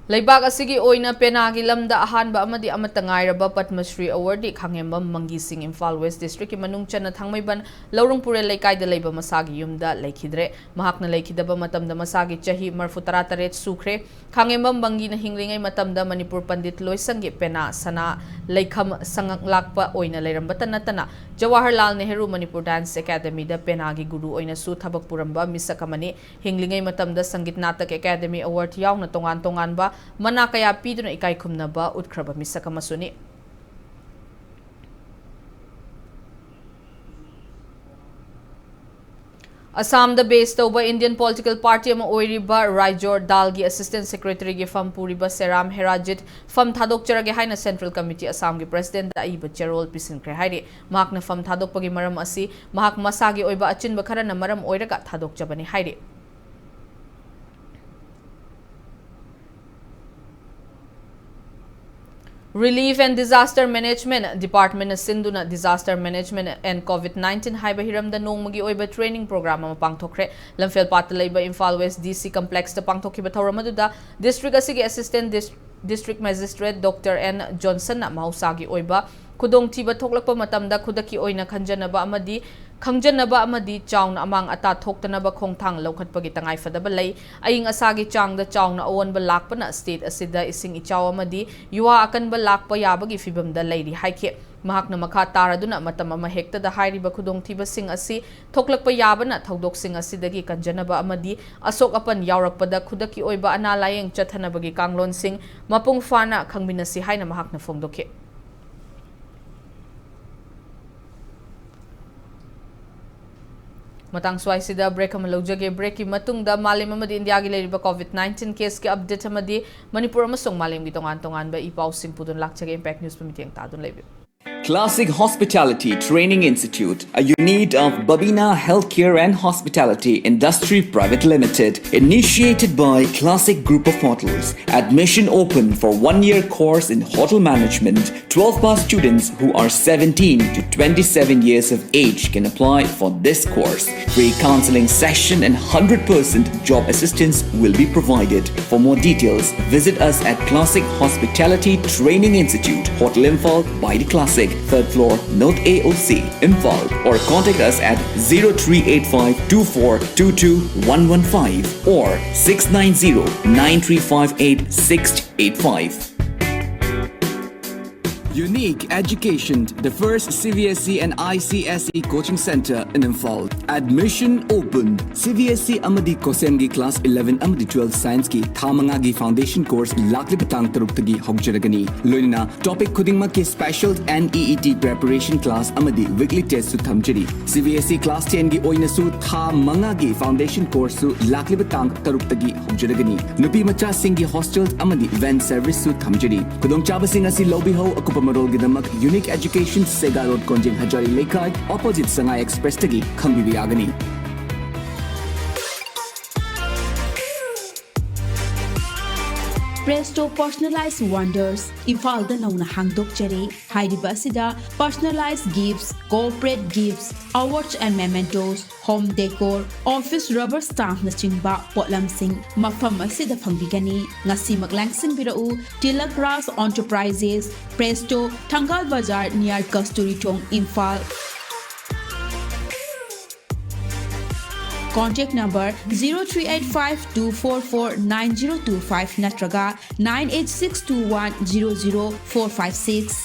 ꯂꯩꯕꯥꯛ ꯑꯁꯤꯒꯤ ꯑꯣꯏꯅ ꯄꯦꯅꯥꯒꯤ ꯂꯝꯗ ꯑꯍꯥꯟꯕ ꯑꯃꯗꯤ ꯑꯃꯠꯇ ꯉꯥꯏꯔꯕ ꯄꯗꯃ ꯁ꯭ꯔꯤ ꯑꯦꯋꯥꯔꯗꯤ ꯈꯥꯉꯦꯝꯕꯝ ꯃꯪꯒꯤ ꯁꯤꯡ ꯏꯝꯐꯥꯜ ꯋꯦꯁ ꯗꯤꯁꯇ꯭ꯔꯤꯛꯀꯤ ꯃꯅꯨꯡ ꯆꯟꯅ ꯊꯥꯡꯃꯩꯕꯟ ꯂꯧꯔꯨꯡ ꯄꯨꯔꯦꯜ ꯂꯩꯀꯥꯏꯗ ꯂꯩꯕ ꯃꯁꯥꯒꯤ ꯌꯨꯝꯗ ꯂꯩꯈꯤꯗ꯭ꯔꯦ꯫ ꯃꯍꯥꯛꯅ ꯂꯩꯈꯤꯗꯕ ꯃꯇꯝꯗ ꯃꯁꯥꯒꯤ ꯆꯍꯤ ꯃꯔꯤꯐꯨ ꯇꯔꯥ ꯇꯔꯦꯠ ꯁꯨꯈ꯭ꯔꯦ꯫ ꯈꯥꯉꯦꯝꯕꯝ ꯃꯪꯒꯤꯅ ꯍꯤꯡꯂꯤꯉꯩ ꯃꯇꯝꯗ ꯃꯅꯤꯄꯨꯔ ꯄꯟꯗꯤꯠ ꯂꯣꯏꯁꯪꯒꯤ ꯄꯦꯅꯥ ꯁꯅꯥ ꯂꯩꯈꯝ ꯁꯉꯛꯂꯥꯛꯄ ꯑꯣꯏꯅ ꯂꯩꯔꯝꯕꯇ ꯅꯠꯇꯅ ꯖꯋꯥꯍꯔꯂꯥꯜ ꯅꯦꯍꯔꯨ ꯃꯅꯤꯄꯨꯔ ꯗꯥꯟꯁ ꯑꯦꯀꯥꯗꯃꯤꯗ ꯄꯦꯅꯥꯒꯤ ꯒꯨꯔꯨ ꯑꯣꯏꯅꯁꯨ ꯊꯕꯛ ꯄꯨꯔꯝꯕ ꯃꯤꯁꯛ ꯑꯃꯅꯤ꯫ ꯍꯤꯡꯂꯤꯉꯩ ꯃꯇꯝꯗ ꯁꯪꯒꯤꯠ ꯅꯥꯇꯛ ꯑꯦꯀꯥꯗꯃꯤ ꯑꯦꯋꯥꯔꯗ ꯌꯥꯎꯅ ꯇꯣꯉꯥꯟ ꯇꯣꯉꯥꯟꯕ ꯃꯅꯥ ꯀꯌꯥ ꯄꯤꯗꯨꯅ ꯏꯀꯥꯏ ꯈꯨꯝꯅꯕ ꯎꯠꯈ꯭ꯔꯕ ꯃꯤꯁꯛ ꯑꯃꯁꯨꯅꯤ꯫ ꯑꯁꯥꯝꯗ ꯕꯦꯁ ꯇꯧꯕ ꯏꯟꯗꯤꯌꯟ ꯄꯣꯂꯤꯇꯤꯀꯦꯜ ꯄꯥꯔꯇꯤ ꯑꯃ ꯑꯣꯏꯔꯤꯕ ꯔꯥꯏꯖꯣꯔ ꯗꯥꯜꯒꯤ ꯑꯁꯤꯁꯇꯦꯟ ꯁꯦꯀ꯭ꯔꯦꯇꯔꯤꯒꯤ ꯐꯝ ꯄꯨꯔꯤꯕ ꯁꯦꯔꯥꯝ ꯍꯦꯔꯥꯖꯤꯠ ꯐꯝ ꯊꯥꯗꯣꯛꯆꯔꯒꯦ ꯍꯥꯏꯅ ꯁꯦꯟꯇ꯭ꯔꯦꯜ ꯀꯃꯤꯇꯤ ꯑꯁꯥꯝꯒꯤ ꯄ꯭ꯔꯦꯁꯤꯗꯦꯟꯠꯗ ꯑꯏꯕ ꯆꯦꯔꯣꯜ ꯄꯤꯁꯤꯟꯈ꯭ꯔꯦ ꯍꯥꯏꯔꯤ꯫ ꯃꯍꯥꯛꯅ ꯐꯝ ꯊꯥꯗꯣꯛꯄꯒꯤ ꯃꯔꯝ ꯑꯁꯤ ꯃꯍꯥꯛ ꯃꯁꯥꯒꯤ ꯑꯣꯏꯕ ꯑꯆꯤꯟꯕ ꯈꯔꯅ ꯃꯔꯝ ꯑꯣꯏꯔꯒ ꯊꯥꯗꯣꯛꯆꯕꯅꯤ ꯍꯥꯏꯔꯤ꯫ Relief and Disaster Management Department ꯅ ꯁꯤꯟꯗꯨꯅ Disaster Management and COVID nineteen ꯍꯥꯏꯕ ꯍꯤꯔꯝꯗ ꯅꯣꯡꯃꯒꯤ ꯑꯣꯏꯕ training program ꯑꯃ ꯄꯥꯡꯊꯣꯛꯈ꯭ꯔꯦ꯫ ꯂꯝꯐꯦꯜꯄꯥꯠꯇ ꯂꯩꯕ ꯏꯝꯐꯥꯜ ꯋꯦꯁ ꯗꯤ ꯁꯤ complex ꯇ ꯄꯥꯡꯊꯣꯛꯈꯤꯕ ꯊꯧꯔꯝ ꯑꯗꯨꯗ district ꯑꯁꯤꯒꯤ assistant dis-, district magistrate doctor N ꯖꯣꯟꯁꯟꯅ ꯃꯍꯧꯁꯥꯒꯤ ꯑꯣꯏꯕ ꯈꯨꯗꯣꯡꯊꯤꯕ ꯊꯣꯛꯂꯛꯄ ꯃꯇꯝꯗ ꯈꯨꯗꯛꯀꯤ ꯑꯣꯏꯅ ꯈꯟꯖꯅꯕ ꯑꯃꯗꯤ ꯈꯪꯖꯅꯕ ꯑꯃꯗꯤ ꯆꯥꯎꯅ ꯑꯃꯥꯡ ꯑꯇꯥ ꯊꯣꯛꯇꯅꯕ ꯈꯣꯡꯊꯥꯡ ꯂꯧꯈꯠꯄꯒꯤ ꯇꯉꯥꯏꯐꯗꯕ ꯂꯩ꯫ ꯑꯏꯪ ꯑꯁꯥꯒꯤ ꯆꯥꯡꯗ ꯆꯥꯎꯅ ꯑꯑꯣꯟꯕ ꯂꯥꯛꯄꯅ state ꯑꯁꯤꯗ ꯏꯁꯤꯡ ꯏꯆꯥꯎ ꯑꯃꯗꯤ ꯌꯨꯍꯥ ꯑꯀꯟꯕ ꯂꯥꯛꯄ ꯌꯥꯕꯒꯤ ꯐꯤꯚꯝꯗ ꯂꯩꯔꯤ ꯍꯥꯏꯈꯤ꯫ ꯃꯍꯥꯛꯅ ꯃꯈꯥ ꯇꯥꯔꯗꯨꯅ ꯃꯇꯝ ꯑꯃ ꯍꯦꯛꯇꯗ ꯍꯥꯏꯔꯤꯕ ꯈꯨꯗꯣꯡꯊꯤꯕꯁꯤꯡ ꯑꯁꯤ ꯊꯣꯛꯂꯛꯄ ꯌꯥꯕꯅ ꯊꯧꯗꯣꯛꯁꯤꯡ ꯑꯁꯤꯗꯒꯤ ꯀꯟꯖꯅꯕ ꯑꯃꯗꯤ ꯑꯁꯣꯛ ꯑꯄꯟ ꯌꯥꯎꯔꯛꯄꯗ ꯈꯨꯗꯛꯀꯤ ꯑꯣꯏꯕ ꯑꯅꯥ ꯂꯥꯌꯦꯡ ꯆꯠꯊꯅꯕꯒꯤ ꯀꯥꯡꯂꯣꯟꯁꯤꯡ ꯃꯄꯨꯡ ꯐꯥꯅ ꯈꯪꯃꯤꯟꯅꯁꯤ ꯍꯥꯏꯅ ꯃꯍꯥꯛꯅ ꯐꯣꯡꯗꯣꯛꯈꯤ꯫ ꯃꯇꯥꯡ ꯁ꯭ꯋꯥꯏꯁꯤꯗ break ꯑꯃ ꯂꯧꯖꯒꯦ꯫ Break ꯀꯤ ꯃꯇꯨꯡꯗ ꯃꯥꯂꯦꯝ ꯑꯃꯗꯤ ꯏꯟꯗꯤꯌꯥꯒꯤ ꯂꯩꯔꯤꯕ COVID nineteen case ꯀꯤ update ꯑꯃꯗꯤ ꯃꯅꯤꯄꯨꯔ ꯑꯃꯁꯨꯡ ꯃꯥꯂꯦꯝꯒꯤ ꯇꯣꯉꯥꯟ ꯇꯣꯉꯥꯟꯕ ꯏ ꯄꯥꯎꯁꯤꯡ ꯄꯨꯗꯨꯅ ꯂꯥꯛꯆꯒꯦ꯫ Impact News ꯄꯨ ꯃꯤꯠꯌꯦꯡ ꯇꯥꯗꯨꯅ ꯂꯩꯕꯤꯌꯨ꯫ Classic Hospitality Training Institute, a unit of Babina Healthcare and Hospitality Industry Private Limited, initiated by Classic Group of Hotels. Admission open for one-year course in hotel management. Twelve pass students who are seventeen to twenty-seven years of age can apply for this course. Free counseling session and hundred percent job assistance will be provided. For more details, visit us at Classic Hospitality Training Institute, Hotel Imphal by the Classic, third floor, North A O C, Imphal, or contact us at zero three eight five two four two two one one five or six nine zero nine three five eight six eight five. Unique Education, the first C B S E and I C S E coaching center in Imphal. Admission open. C B S E ꯑꯃꯗꯤ COHSEMꯒꯤ class eleven ꯑꯃꯗꯤ twelve scienceꯀꯤ ꯊꯥ ꯃꯉꯥꯒꯤ foundation course ꯂꯥꯛꯂꯤꯕ ꯇꯥꯡ ꯇꯔꯨꯛꯇꯒꯤ ꯍꯧꯖꯔꯒꯅꯤ꯫ ꯂꯣꯏꯅꯅ topic ꯈꯨꯗꯤꯡꯃꯛꯀꯤ special N E E T preparation class ꯑꯃꯗꯤ weekly testꯁꯨ ꯊꯝꯖꯔꯤ꯫ C B S E class tenꯒꯤ ꯑꯣꯏꯅꯁꯨ ꯊꯥ ꯃꯉꯥꯒꯤ foundation courseꯁꯨ ꯂꯥꯛꯂꯤꯕ ꯇꯥꯡ ꯇꯔꯨꯛꯇꯒꯤ ꯍꯧꯖꯔꯒꯅꯤ꯫ ꯅꯨꯄꯤ ꯃꯆꯥꯁꯤꯡꯒꯤ hostel ꯑꯃꯗꯤ van serviceꯁꯨ ꯊꯝꯖꯔꯤ꯫ ꯈꯨꯗꯣꯡꯆꯥꯕꯁꯤꯡ ꯑꯁꯤ ꯂꯧꯕꯤꯍꯧ꯫ ꯑꯀꯨꯞꯄ ꯃꯔꯣꯜꯒꯤꯗꯃꯛ Unique Education, ꯁꯦꯒꯥ ꯔꯣꯗ, ꯀꯣꯟꯖꯦꯡ ꯍꯖꯥꯔꯤ ꯂꯩꯀꯥꯏ, opposite ꯁꯉꯥꯏ ꯑꯦꯛꯁꯄ꯭ꯔꯦꯁꯇꯒꯤ ꯈꯪꯕꯤꯕ ꯌꯥꯒꯅꯤ꯫ Presto Personalized Wonders ꯏꯝꯐꯥꯜꯗ ꯅꯧꯅ ꯍꯥꯡꯗꯣꯛꯆꯔꯦ꯫ ꯍꯥꯏꯔꯤꯕ ꯑꯁꯤꯗ personalized gifts, corporate gifts, awards and mementos, home decor, office rubber stampꯅꯆꯤꯡꯕ ꯄꯣꯠꯂꯝꯁꯤꯡ ꯃꯐꯝ ꯑꯁꯤꯗ ꯐꯪꯕꯤꯒꯅꯤ꯫ ꯉꯁꯤꯃꯛ ꯂꯦꯡꯁꯤꯟꯕꯤꯔꯛꯎ꯫ Tilak Raj Enterprises, Presto, ꯊꯪꯒꯥꯜ ꯕꯖꯥꯔ, near ꯀꯁꯇꯨꯔꯤ ꯊꯣꯡ, Imphal. Contact number zero three eight five two four four nine zero two five ꯅꯠꯇ꯭ꯔꯒ nine eight six two one zero zero four five six꯫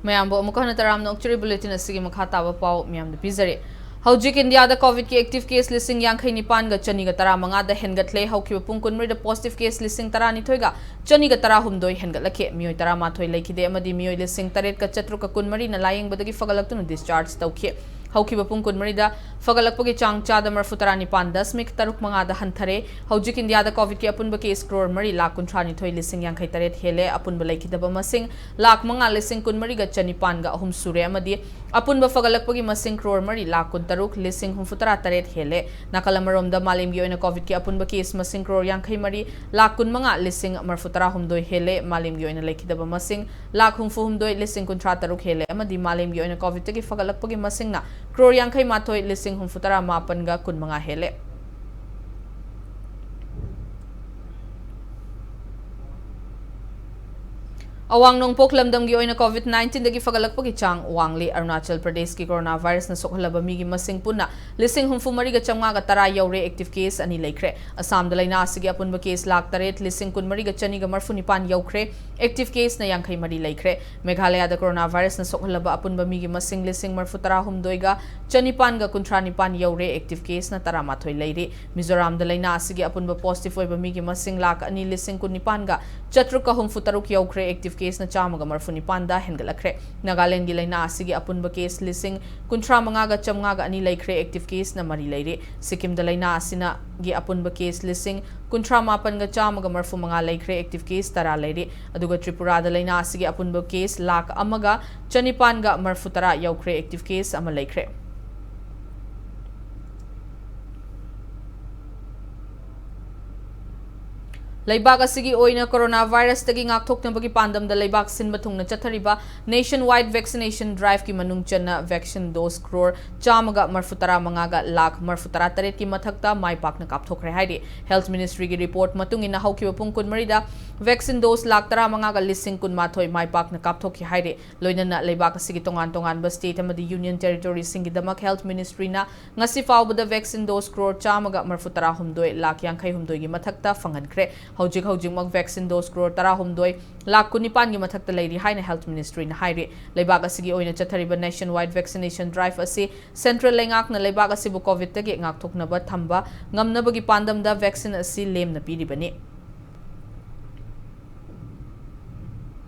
ꯃꯌꯥꯝꯕꯨ ꯑꯃꯨꯛꯀ ꯍꯟꯅ ꯇꯔꯥꯝꯅ ꯑꯣꯛꯆꯔꯤ꯫ Bulletin ꯑꯁꯤꯒꯤ ꯃꯈꯥ ꯇꯥꯕ ꯄꯥꯎ ꯃꯌꯥꯝꯗ ꯄꯤꯖꯔꯤ꯫ ꯍꯧꯖꯤꯛ ꯏꯟꯗꯤꯌꯥꯗ COVID-ꯀꯤ active case ꯂꯤꯁꯤꯡ ꯌꯥꯡꯈꯩ ꯅꯤꯄꯥꯟꯒ ꯆꯅꯤꯒ ꯇꯔꯥꯃꯉꯥꯗ ꯍꯦꯟꯒꯠꯂꯦ꯫ ꯍꯧꯈꯤꯕ ꯄꯨꯡ ꯀꯨꯟꯃꯔꯤꯗ positive case ꯂꯤꯁꯤꯡ ꯇꯔꯥꯅꯤꯊꯣꯏꯒ ꯆꯅꯤꯒ ꯇꯔꯥꯍꯨꯝꯗꯣꯏ ꯍꯦꯟꯒꯠꯂꯛꯈꯤ꯫ ꯃꯤꯑꯣꯏ ꯇꯔꯥꯃꯥꯊꯣꯏ ꯂꯩꯈꯤꯗꯦ ꯑꯃꯗꯤ ꯃꯤꯑꯣꯏ ꯂꯤꯁꯤꯡ ꯇꯔꯦꯠꯀ ꯆꯥꯇ꯭ꯔꯨꯛꯀ ꯀꯨꯟꯃꯔꯤꯅ ꯂꯥꯌꯦꯡꯕꯗꯒꯤ ꯐꯒꯠꯂꯛꯇꯨꯅ discharge ꯇꯧꯈꯤ꯫ ꯍꯧꯈꯤꯕ ꯄꯨꯡ ꯀꯨꯟꯃꯔꯤꯗ ꯐꯒꯠꯂꯛꯄꯒꯤ ꯆꯥꯡ ꯆꯥꯗ ꯃꯔꯐꯨ ꯇꯔꯥ ꯅꯤꯄꯥꯟ ꯗꯁꯃꯤꯛ ꯇꯔꯨꯛ ꯃꯉꯥꯗ ꯍꯟꯊꯔꯦ꯫ ꯍꯧꯖꯤꯛ ꯏꯟꯗꯤꯌꯥꯗ ꯀꯣꯚꯤꯗꯀꯤ ꯑꯄꯨꯟꯕ ꯀꯦꯁ ꯀ꯭ꯔꯣꯔ ꯃꯔꯤ ꯂꯥꯈ ꯀꯨꯟꯊ꯭ꯔꯥ ꯅꯤꯊꯣꯏ ꯂꯤꯁꯤꯡ ꯌꯥꯡꯈꯩ ꯇꯔꯦꯠ ꯍꯦꯜꯂꯦ꯫ ꯑꯄꯨꯟꯕ ꯂꯩꯈꯤꯗꯕ ꯃꯁꯤꯡ ꯂꯥꯈ ꯃꯉꯥ ꯂꯤꯁꯤꯡ ꯀꯨꯟꯃꯔꯤꯒ ꯆꯅꯤꯄꯥꯟꯒ ꯑꯍꯨꯝ ꯁꯨꯔꯦ ꯑꯃꯗꯤ ꯑꯄꯨꯟꯕ ꯐꯒꯠꯂꯛꯄꯒꯤ ꯃꯁꯤꯡ ꯀ꯭ꯔꯣꯔ ꯃꯔꯤ ꯂꯥꯈ ꯀꯨꯟꯇꯔꯨꯛ ꯂꯤꯁꯤꯡ ꯍꯨꯝꯐꯨꯇꯔꯥ ꯇꯔꯦꯠ ꯍꯦꯜꯂꯦ꯫ ꯅꯥꯀꯜ ꯑꯃꯔꯣꯝꯗ ꯃꯥꯂꯦꯝꯒꯤ ꯑꯣꯏꯅ ꯀꯣꯚꯤꯗꯀꯤ ꯑꯄꯨꯟꯕ ꯀꯦꯁ ꯃꯁꯤꯡ ꯀ꯭ꯔꯣꯔ ꯌꯥꯡꯈꯩ ꯃꯔꯤ ꯂꯥꯈ ꯀꯨꯟ ꯃꯉꯥ ꯂꯤꯁꯤꯡ ꯃꯔꯐꯨ ꯇꯔꯥ ꯍꯨꯝꯗꯣꯏ ꯍꯦꯜꯂꯦ꯫ ꯃꯥꯂꯦꯝꯒꯤ ꯑꯣꯏꯅ ꯂꯩꯈꯤꯗꯕ ꯃꯁꯤꯡ ꯂꯥꯈ ꯍꯨꯝꯐꯨ ꯍꯨꯝꯗꯣꯏ ꯂꯤꯁꯤꯡ ꯀꯨꯟꯊ꯭ꯔꯥ ꯇꯔꯨꯛ ꯍꯦꯜꯂꯦ ꯑꯃꯗꯤ ꯃꯥꯂꯦꯝꯒꯤ ꯑꯣꯏꯅ ꯀꯣꯚꯤꯗꯇꯒꯤ ꯐꯒꯠꯂꯛꯄꯒꯤ ꯃꯁꯤꯡꯅ ꯀ꯭ꯔꯣꯔ ꯌꯥꯡꯈꯩ ꯃꯥꯊꯣꯏ ꯂꯤꯁꯤꯡ ꯍꯨꯝꯐꯨ ꯇꯔꯥ ꯃꯥꯄꯟꯒ ꯀꯨꯟ ꯃꯉꯥ ꯍꯦꯜꯂꯦ꯫ ꯑꯋꯥꯡ ꯅꯣꯡꯄꯣꯛ ꯂꯝꯗꯝꯒꯤ ꯑꯣꯏꯅ ꯀꯣꯚꯤꯗ ꯅꯥꯏꯟꯇꯤꯟꯗꯒꯤ ꯐꯒꯠꯂꯛꯄꯒꯤ ꯆꯥꯡ ꯋꯥꯡꯂꯤ꯫ ꯑꯔꯨꯅꯥꯆꯜ ꯄ꯭ꯔꯗꯦꯁꯀꯤ ꯀꯣꯔꯣꯅꯥ ꯚꯥꯏꯔꯁꯅ ꯁꯣꯛꯍꯜꯂꯕ ꯃꯤꯒꯤ ꯃꯁꯤꯡ ꯄꯨꯟꯅ ꯂꯤꯁꯤꯡ ꯍꯨꯝꯐꯨ ꯃꯔꯤꯒ ꯆꯥꯝꯃꯉꯥꯒ ꯇꯔꯥ ꯌꯧꯔꯦ꯫ ꯑꯦꯛꯇꯤꯚ ꯀꯦꯁ ꯑꯅꯤ ꯂꯩꯈ꯭ꯔꯦ꯫ ꯑꯁꯥꯝꯗ ꯂꯩꯅꯥ ꯑꯁꯤꯒꯤ ꯑꯄꯨꯟꯕ ꯀꯦꯁ ꯂꯥꯈ ꯇꯔꯦꯠ ꯂꯤꯁꯤꯡ ꯀꯨꯟꯃꯔꯤꯒ ꯆꯅꯤꯒ ꯃꯔꯐꯨ ꯅꯤꯄꯥꯟ ꯌꯧꯈ꯭ꯔꯦ꯫ ꯑꯦꯛꯇꯤꯚ ꯀꯦꯁꯅ ꯌꯥꯡꯈꯩ ꯃꯔꯤ ꯂꯩꯈ꯭ꯔꯦ꯫ ꯃꯦꯘꯥꯂꯌꯥꯗ ꯀꯣꯔꯣꯅꯥ ꯚꯥꯏꯔꯁꯅ ꯁꯣꯛꯍꯜꯂꯕ ꯑꯄꯨꯟꯕ ꯃꯤꯒꯤ ꯃꯁꯤꯡ ꯂꯤꯁꯤꯡ ꯃꯔꯐꯨ ꯇꯔꯥ ꯍꯨꯝꯗꯣꯏꯒ ꯆꯅꯤꯄꯥꯟꯒ ꯀꯨꯟꯊ꯭ꯔꯥ ꯅꯤꯄꯥꯟ ꯌꯧꯔꯦ꯫ ꯑꯦꯛꯇꯤꯚ ꯀꯦꯁꯅ ꯇꯔꯥꯃꯥꯊꯣꯏ ꯂꯩꯔꯤ꯫ ꯃꯤꯖꯣꯔꯥꯝꯗ ꯂꯩꯅꯥ ꯑꯁꯤꯒꯤ ꯑꯄꯨꯟꯕ ꯄꯣꯖꯤꯇꯤꯚ ꯑꯣꯏꯕ ꯃꯤꯒꯤ ꯃꯁꯤꯡ ꯂꯥꯈ ꯑꯅꯤ ꯂꯤꯁꯤꯡ ꯀꯨꯟ ꯅꯤꯄꯥꯟꯒ ꯆꯥꯇ꯭ꯔꯨꯛꯀ ꯍꯨꯝꯐꯨ ꯇꯔꯨꯛ ꯌꯧꯈ꯭ꯔꯦ꯫ ꯑꯦꯛꯇꯤꯚ ꯀꯦꯁꯅ ꯆꯥꯝꯃꯒ ꯃꯔꯐꯨ ꯅꯤꯄꯥꯟꯗ ꯍꯦꯟꯒꯠꯂꯛꯈ꯭ꯔꯦ꯫ ꯅꯥꯒꯥꯂꯦꯟꯒꯤ ꯂꯩꯅꯥ ꯑꯁꯤꯒꯤ ꯑꯄꯨꯟꯕ ꯀꯦꯁ ꯂꯤꯁꯤꯡ ꯀꯨꯟꯊ꯭ꯔꯥ ꯃꯉꯥꯒ ꯆꯥꯝꯃꯉꯥꯒ ꯑꯅꯤ ꯂꯩꯈ꯭ꯔꯦ꯫ ꯑꯦꯛꯇꯤꯚ ꯀꯦꯁꯅ ꯃꯔꯤ ꯂꯩꯔꯤ꯫ ꯁꯤꯛꯀꯤꯝꯗ ꯂꯩꯅꯥ ꯑꯁꯤꯅꯒꯤ ꯑꯄꯨꯟꯕ ꯀꯦꯁ ꯂꯤꯁꯤꯡ ꯀꯨꯟꯊ꯭ꯔꯥ ꯃꯥꯄꯟꯒ ꯆꯥꯝꯃꯒ ꯃꯔꯐꯨ ꯃꯉꯥ ꯂꯩꯈ꯭ꯔꯦ꯫ ꯑꯦꯛꯇꯤꯚ ꯀꯦꯁ ꯇꯔꯥ ꯂꯩꯔꯤ꯫ ꯑꯗꯨꯒ ꯇ꯭ꯔꯤꯄꯨꯔꯥꯗ ꯂꯩꯅꯥ ꯑꯁꯤꯒꯤ ꯑꯄꯨꯟꯕ ꯀꯦꯁ ꯂꯥꯈ ꯑꯃꯒ ꯆꯅꯤꯄꯥꯟꯒ ꯃꯔꯐꯨ ꯇꯔꯥ ꯌꯧꯈ꯭ꯔꯦ꯫ ꯑꯦꯛꯇꯤꯚ ꯀꯦꯁ ꯑꯃ ꯂꯩꯈ꯭ꯔꯦ꯫ ꯂꯩꯕꯥꯛ ꯑꯁꯤꯒꯤ ꯑꯣꯏꯅ ꯀꯣꯔꯣꯅꯥ ꯚꯥꯏꯔꯁꯇꯒꯤ ꯉꯥꯛꯊꯣꯛꯅꯕꯒꯤ ꯄꯥꯟꯗꯝꯗ ꯂꯩꯕꯥꯛ ꯁꯤꯟꯕ ꯊꯨꯡꯅ ꯆꯠꯊꯔꯤꯕ ꯅꯦꯁꯟ ꯋꯥꯏꯗ ꯚꯦꯛꯁꯤꯅꯦꯁꯟ ꯗ꯭ꯔꯥꯏꯚꯀꯤ ꯃꯅꯨꯡ ꯆꯟꯅ ꯚꯦꯛꯁꯤꯟ ꯗꯣꯁ ꯀ꯭ꯔꯣꯔ ꯆꯥꯝꯃꯒ ꯃꯔꯐꯨ ꯇꯔꯥ ꯃꯉꯥꯒ ꯂꯥꯈ ꯃꯔꯐꯨ ꯇꯔꯥ ꯇꯔꯦꯠꯀꯤ ꯃꯊꯛꯇ ꯃꯥꯏ ꯄꯥꯛꯅ ꯀꯥꯞꯊꯣꯛꯈ꯭ꯔꯦ ꯍꯥꯏꯔꯤ꯫ ꯍꯦꯜꯊ ꯃꯤꯅꯤꯁꯇ꯭ꯔꯤꯒꯤ ꯔꯤꯄꯣꯔꯠ ꯃꯇꯨꯡ ꯏꯟꯅ ꯍꯧꯈꯤꯕ ꯄꯨꯡ ꯀꯨꯟꯃꯔꯤꯗ ꯚꯦꯛꯁꯤꯟ ꯗꯣꯁ ꯂꯥꯈ ꯇꯔꯥ ꯃꯉꯥꯒ ꯂꯤꯁꯤꯡ ꯀꯨꯟꯃꯥꯊꯣꯏ ꯃꯥꯏ ꯄꯥꯛꯅ ꯀꯥꯞꯊꯣꯛꯈꯤ ꯍꯥꯏꯔꯤ꯫ ꯂꯣꯏꯅꯅ ꯂꯩꯕꯥꯛ ꯑꯁꯤꯒꯤ ꯇꯣꯉꯥꯟ ꯇꯣꯉꯥꯟꯕ ꯁ꯭ꯇꯦꯠ ꯑꯃꯗꯤ ꯌꯨꯅꯤꯌꯟ ꯇꯦꯔꯤꯇꯣꯔꯤꯁꯤꯡꯒꯤꯗꯃꯛ ꯍꯦꯜꯊ ꯃꯤꯅꯤꯁꯇ꯭ꯔꯤꯅ ꯉꯁꯤ ꯐꯥꯎꯕꯗ ꯚꯦꯛꯁꯤꯟ ꯗꯣꯁ ꯀ꯭ꯔꯣꯔ ꯆꯥꯝꯃꯒ ꯃꯔꯐꯨ ꯇꯔꯥ ꯍꯨꯝꯗꯣꯏ ꯂꯥꯈ ꯌꯥꯡꯈꯩ ꯍꯨꯝꯗꯣꯏꯒꯤ ꯃꯊꯛꯇ ꯐꯪꯍꯟꯈ꯭ꯔꯦ꯫ ꯍꯧꯖꯤꯛ ꯍꯧꯖꯤꯛꯃꯛ ꯚꯦꯛꯁꯤꯟ ꯗꯣꯁ ꯀ꯭ꯔꯣꯔ ꯇꯔꯥꯍꯨꯝꯗꯣꯏ ꯂꯥꯈ ꯀꯨꯟꯅꯤꯄꯥꯟꯒꯤ ꯃꯊꯛꯇ ꯂꯩꯔꯤ ꯍꯥꯏꯅ ꯍꯦꯜꯊ ꯃꯤꯅꯤꯁꯇ꯭ꯔꯤꯅ ꯍꯥꯏꯔꯤ꯫ ꯂꯩꯕꯥꯛ ꯑꯁꯤꯒꯤ ꯑꯣꯏꯅ ꯆꯠꯊꯔꯤꯕ ꯅꯦꯁꯟ ꯋꯥꯏꯗ ꯚꯦꯛꯁꯤꯅꯦꯁꯟ ꯗ꯭ꯔꯥꯏꯚ ꯑꯁꯤ ꯁꯦꯟꯇ꯭ꯔꯦꯜ ꯂꯩꯉꯥꯛꯅ ꯂꯩꯕꯥꯛ ꯑꯁꯤꯕꯨ ꯀꯣꯚꯤꯗꯇꯒꯤ ꯉꯥꯛꯊꯣꯛꯅꯕ ꯊꯝꯕ ꯉꯝꯅꯕꯒꯤ ꯄꯥꯟꯗꯝꯗ ꯚꯦꯛꯁꯤꯟ ꯑꯁꯤ ꯂꯦꯝꯅ ꯄꯤꯔꯤꯕꯅꯤ꯫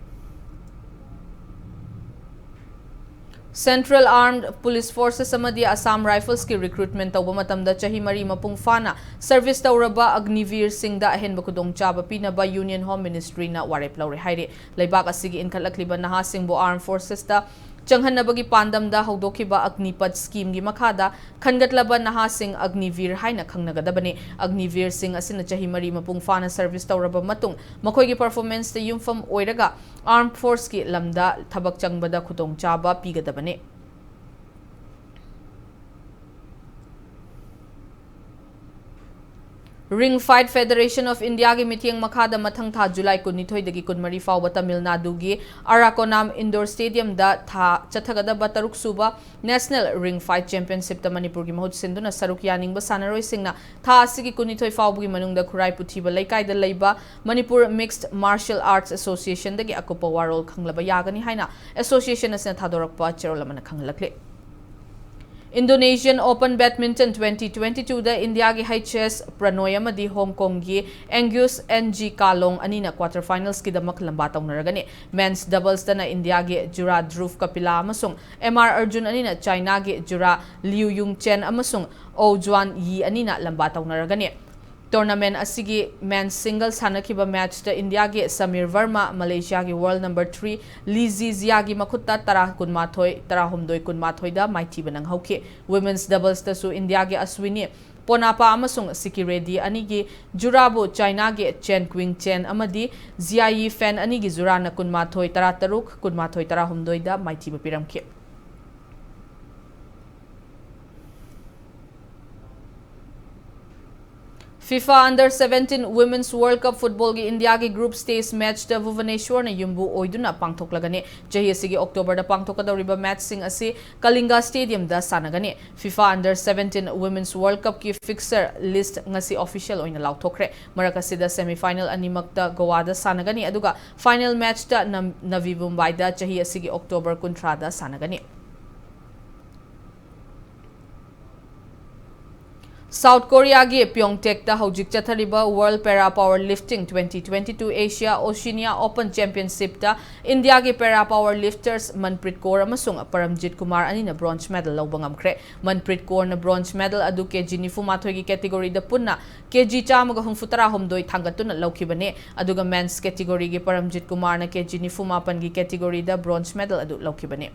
Central Armed Police Forces ꯑꯃꯗꯤ Assam Riflesꯀꯤ recruitment ꯇꯧꯕ ꯃꯇꯝꯗ ꯆꯍꯤ ꯃꯔꯤ ꯃꯄꯨꯡ ꯐꯥꯅ service ꯇꯧꯔꯕ Agniveerꯁꯤꯡꯗ ꯑꯍꯦꯟꯕ ꯈꯨꯗꯣꯡꯆꯥꯕ ꯄꯤꯅꯕ Union Home Ministryꯅ ꯋꯥꯔꯦꯞ ꯂꯧꯔꯦ ꯍꯥꯏꯔꯤ꯫ ꯂꯩꯕꯥꯛ ꯑꯁꯤꯒꯤ ꯏꯟꯈꯠꯂꯛꯂꯤꯕ ꯅꯍꯥꯁꯤꯡꯕꯨ Armed Forcesꯇ ꯆꯪꯍꯟꯅꯕꯒꯤ ꯄꯥꯟꯗꯝꯗ ꯍꯧꯗꯣꯛꯈꯤꯕ Agnipath Schemeꯒꯤ ꯃꯈꯥꯗ ꯈꯟꯒꯠꯂꯕ ꯅꯍꯥꯁꯤꯡ Agniveer ꯍꯥꯏꯅ ꯈꯪꯅꯒꯗꯕꯅꯤ꯫ Agniveerꯁꯤꯡ ꯑꯁꯤꯅ ꯆꯍꯤ ꯃꯔꯤ ꯃꯄꯨꯡ ꯐꯥꯅ service ꯇꯧꯔꯕ ꯃꯇꯨꯡ ꯃꯈꯣꯏꯒꯤ performanceꯇ ꯌꯨꯝꯐꯝ ꯑꯣꯏꯔꯒ Armed Forceꯀꯤ ꯂꯝꯗ ꯊꯕꯛ ꯆꯪꯕꯗ ꯈꯨꯗꯣꯡꯆꯥꯕ ꯄꯤꯒꯗꯕꯅꯤ꯫ Ring Fight Federation of Indiaꯒꯤ ꯃꯤꯠꯌꯦꯡ ꯃꯈꯥꯗ ꯃꯊꯪ ꯊꯥ July ꯀꯨꯟꯅꯤꯊꯣꯏꯗꯒꯤ ꯀꯨꯟꯃꯔꯤ ꯐꯥꯎꯕ ꯇꯥꯃꯤꯜ ꯅꯥꯗꯨꯒꯤ ꯑꯔꯥꯀꯣꯅꯥꯝ Indoor Stadiumꯗ ꯊꯥ ꯆꯠꯊꯒꯗꯕ ꯇꯔꯨꯛ ꯁꯨꯕ National Ring Fight Championshipꯇ ꯃꯅꯤꯄꯨꯔꯒꯤ ꯃꯍꯨꯠ ꯁꯤꯟꯗꯨꯅ ꯁꯔꯨꯛ ꯌꯥꯅꯤꯡꯕ ꯁꯥꯟꯅꯔꯣꯏꯁꯤꯡꯅ ꯊꯥ ꯑꯁꯤꯒꯤ ꯀꯨꯟꯅꯤꯊꯣꯏ ꯐꯥꯎꯕꯒꯤ ꯃꯅꯨꯡꯗ ꯈꯨꯔꯥꯏ ꯄꯨꯊꯤꯕ ꯂꯩꯀꯥꯏꯗ ꯂꯩꯕ Manipur Mixed Martial Arts Associationꯗꯒꯤ ꯑꯀꯨꯞꯄ ꯋꯥꯔꯣꯜ ꯈꯪꯂꯕ ꯌꯥꯒꯅꯤ ꯍꯥꯏꯅ association ꯑꯁꯤꯅ ꯊꯥꯗꯣꯔꯛꯄ ꯆꯦꯔꯣꯜ ꯑꯃꯅ ꯈꯪꯍꯜꯂꯛꯂꯤ꯫ Indonesian Open Badminton twenty twenty-twoꯗ ꯏꯟꯗꯤꯌꯥꯒꯤ H S Pranoy ꯑꯃꯗꯤ ꯍꯣꯡ ꯀꯣꯡꯒꯤ Angus Ng Kalong ꯑꯅꯤꯅ quarter finalsꯀꯤꯗꯃꯛ ꯂꯝꯕꯥ ꯇꯧꯅꯔꯒꯅꯤ꯫ Men's doublesꯇꯅ ꯏꯟꯗꯤꯌꯥꯒꯤ ꯖꯨꯔꯥ Dhruv Kapila ꯑꯃꯁꯨꯡ M R Arjun ꯑꯅꯤꯅ ꯆꯥꯏꯅꯥꯒꯤ ꯖꯨꯔꯥ Liu Yungchen ꯑꯃꯁꯨꯡ Oh Juan Yi ꯑꯅꯤꯅ ꯂꯝꯕꯥ ꯇꯧꯅꯔꯒꯅꯤ꯫ Tournament ꯑꯁꯤꯒꯤ men's single ꯁꯥꯟꯅꯈꯤꯕ matchꯇ ꯏꯟꯗꯤꯌꯥꯒꯤ ꯁꯃꯤꯔ ꯚꯔꯃ ꯃꯂꯦꯁꯤꯌꯥꯒꯤ world number three ꯂꯤ ꯖꯤ ꯖꯤꯌꯥꯒꯤ ꯃꯈꯨꯠꯇ ꯇꯔꯥ ꯀꯨꯟꯃꯥꯊꯣꯏ, ꯇꯔꯥꯍꯨꯝꯗꯣꯏ ꯀꯨꯟꯃꯥꯊꯣꯏꯗ ꯃꯥꯏꯊꯤꯕ ꯅꯪꯍꯧꯈꯤ꯫ Women's doublesꯇꯁꯨ ꯏꯟꯗꯤꯌꯥꯒꯤ ꯑꯁ꯭ꯋꯤꯅꯤ ꯄꯣꯅꯥꯄꯥ ꯑꯃꯁꯨꯡ ꯁꯤꯀꯤ ꯔꯦꯗꯤ ꯑꯅꯤꯒꯤ ꯖꯨꯔꯥꯕꯨ ꯆꯥꯏꯅꯥꯒꯤ ꯆꯦꯟ ꯀ꯭ꯋꯤꯡ ꯆꯦꯟ ꯑꯃꯗꯤ ꯖꯤꯌꯥꯌꯤ ꯐꯦꯟ ꯑꯅꯤꯒꯤ ꯖꯨꯔꯥꯅ ꯀꯨꯟꯃꯥꯊꯣꯏ, ꯇꯔꯥꯇꯔꯨꯛ, ꯀꯨꯟꯃꯥꯊꯣꯏ, ꯇꯔꯥꯍꯨꯝꯗꯣꯏꯗ ꯃꯥꯏꯊꯤꯕ ꯄꯤꯔꯝꯈꯤ꯫ FIFA Under seventeen Women's World Cup Footballꯒꯤ ꯏꯟꯗꯤꯌꯥꯒꯤ group stage matchꯇ ꯚꯨꯕꯅꯦꯁ꯭ꯋꯔꯅ ꯌꯨꯝꯕꯨ ꯑꯣꯏꯗꯨꯅ ꯄꯥꯡꯊꯣꯛꯂꯒꯅꯤ꯫ ꯆꯍꯤ ꯑꯁꯤꯒꯤ Octoberꯗ ꯄꯥꯡꯊꯣꯛꯀꯗꯧꯔꯤꯕ matchꯁꯤꯡ ꯑꯁꯤ Kalinga Stadiumꯗ ꯁꯥꯟꯅꯒꯅꯤ꯫ FIFA Under seventeen Women's World Cupꯀꯤ fixture list ꯉꯁꯤ official ꯑꯣꯏꯅ ꯂꯥꯎꯊꯣꯛꯈ꯭ꯔꯦ꯫ ꯃꯔꯛ ꯑꯁꯤꯗ semi final ꯑꯅꯤꯃꯛꯇ ꯒꯣꯋꯥꯗ ꯁꯥꯟꯅꯒꯅꯤ, ꯑꯗꯨꯒ final matchꯇ ꯅꯝ-, ꯅꯚꯤ ꯃꯨꯝꯕꯥꯏꯗ ꯆꯍꯤ ꯑꯁꯤꯒꯤ October ꯀꯨꯟꯊ꯭ꯔꯥꯗ ꯁꯥꯟꯅꯒꯅꯤ꯫ ꯁꯥꯎꯠ ꯀꯣꯔꯤꯌꯥꯒꯤ ꯄꯤꯌꯣꯡꯇꯦꯛꯇ ꯍꯧꯖꯤꯛ ꯆꯠꯊꯔꯤꯕ World Para Power Lifting twenty twenty-two Asia Oceania Open Championshipꯇ ꯏꯟꯗꯤꯌꯥꯒꯤ para power lifters Manpreet core ꯑꯃꯁꯨꯡ ꯄꯔꯝꯖꯤꯠ ꯀꯨꯃꯥꯔ ꯑꯅꯤꯅ bronze medal ꯂꯧꯕ ꯉꯝꯈ꯭ꯔꯦ꯫ ꯃꯟꯄ꯭ꯔꯤꯠ ꯀꯣꯔꯅ bronze medal ꯑꯗꯨ ꯀꯦꯖꯤ ꯅꯤꯐꯨ ꯃꯥꯊꯣꯏꯒꯤ categoryꯗ ꯄꯨꯟꯅ ꯀꯦꯖꯤ ꯆꯥꯝꯃꯒ ꯍꯨꯝꯐꯨ ꯇꯔꯥ ꯍꯨꯝꯗꯣꯏ ꯊꯥꯡꯒꯠꯇꯨꯅ ꯂꯧꯈꯤꯕꯅꯤ꯫ ꯑꯗꯨꯒ men's categoryꯒꯤ ꯄꯔꯝꯖꯤꯠ ꯀꯨꯃꯥꯔꯅ ꯀꯦꯖꯤ ꯅꯤꯐꯨ ꯃꯥꯄꯟꯒꯤ categoryꯗ bronze medal ꯑꯗꯨ ꯂꯧꯈꯤꯕꯅꯤ꯫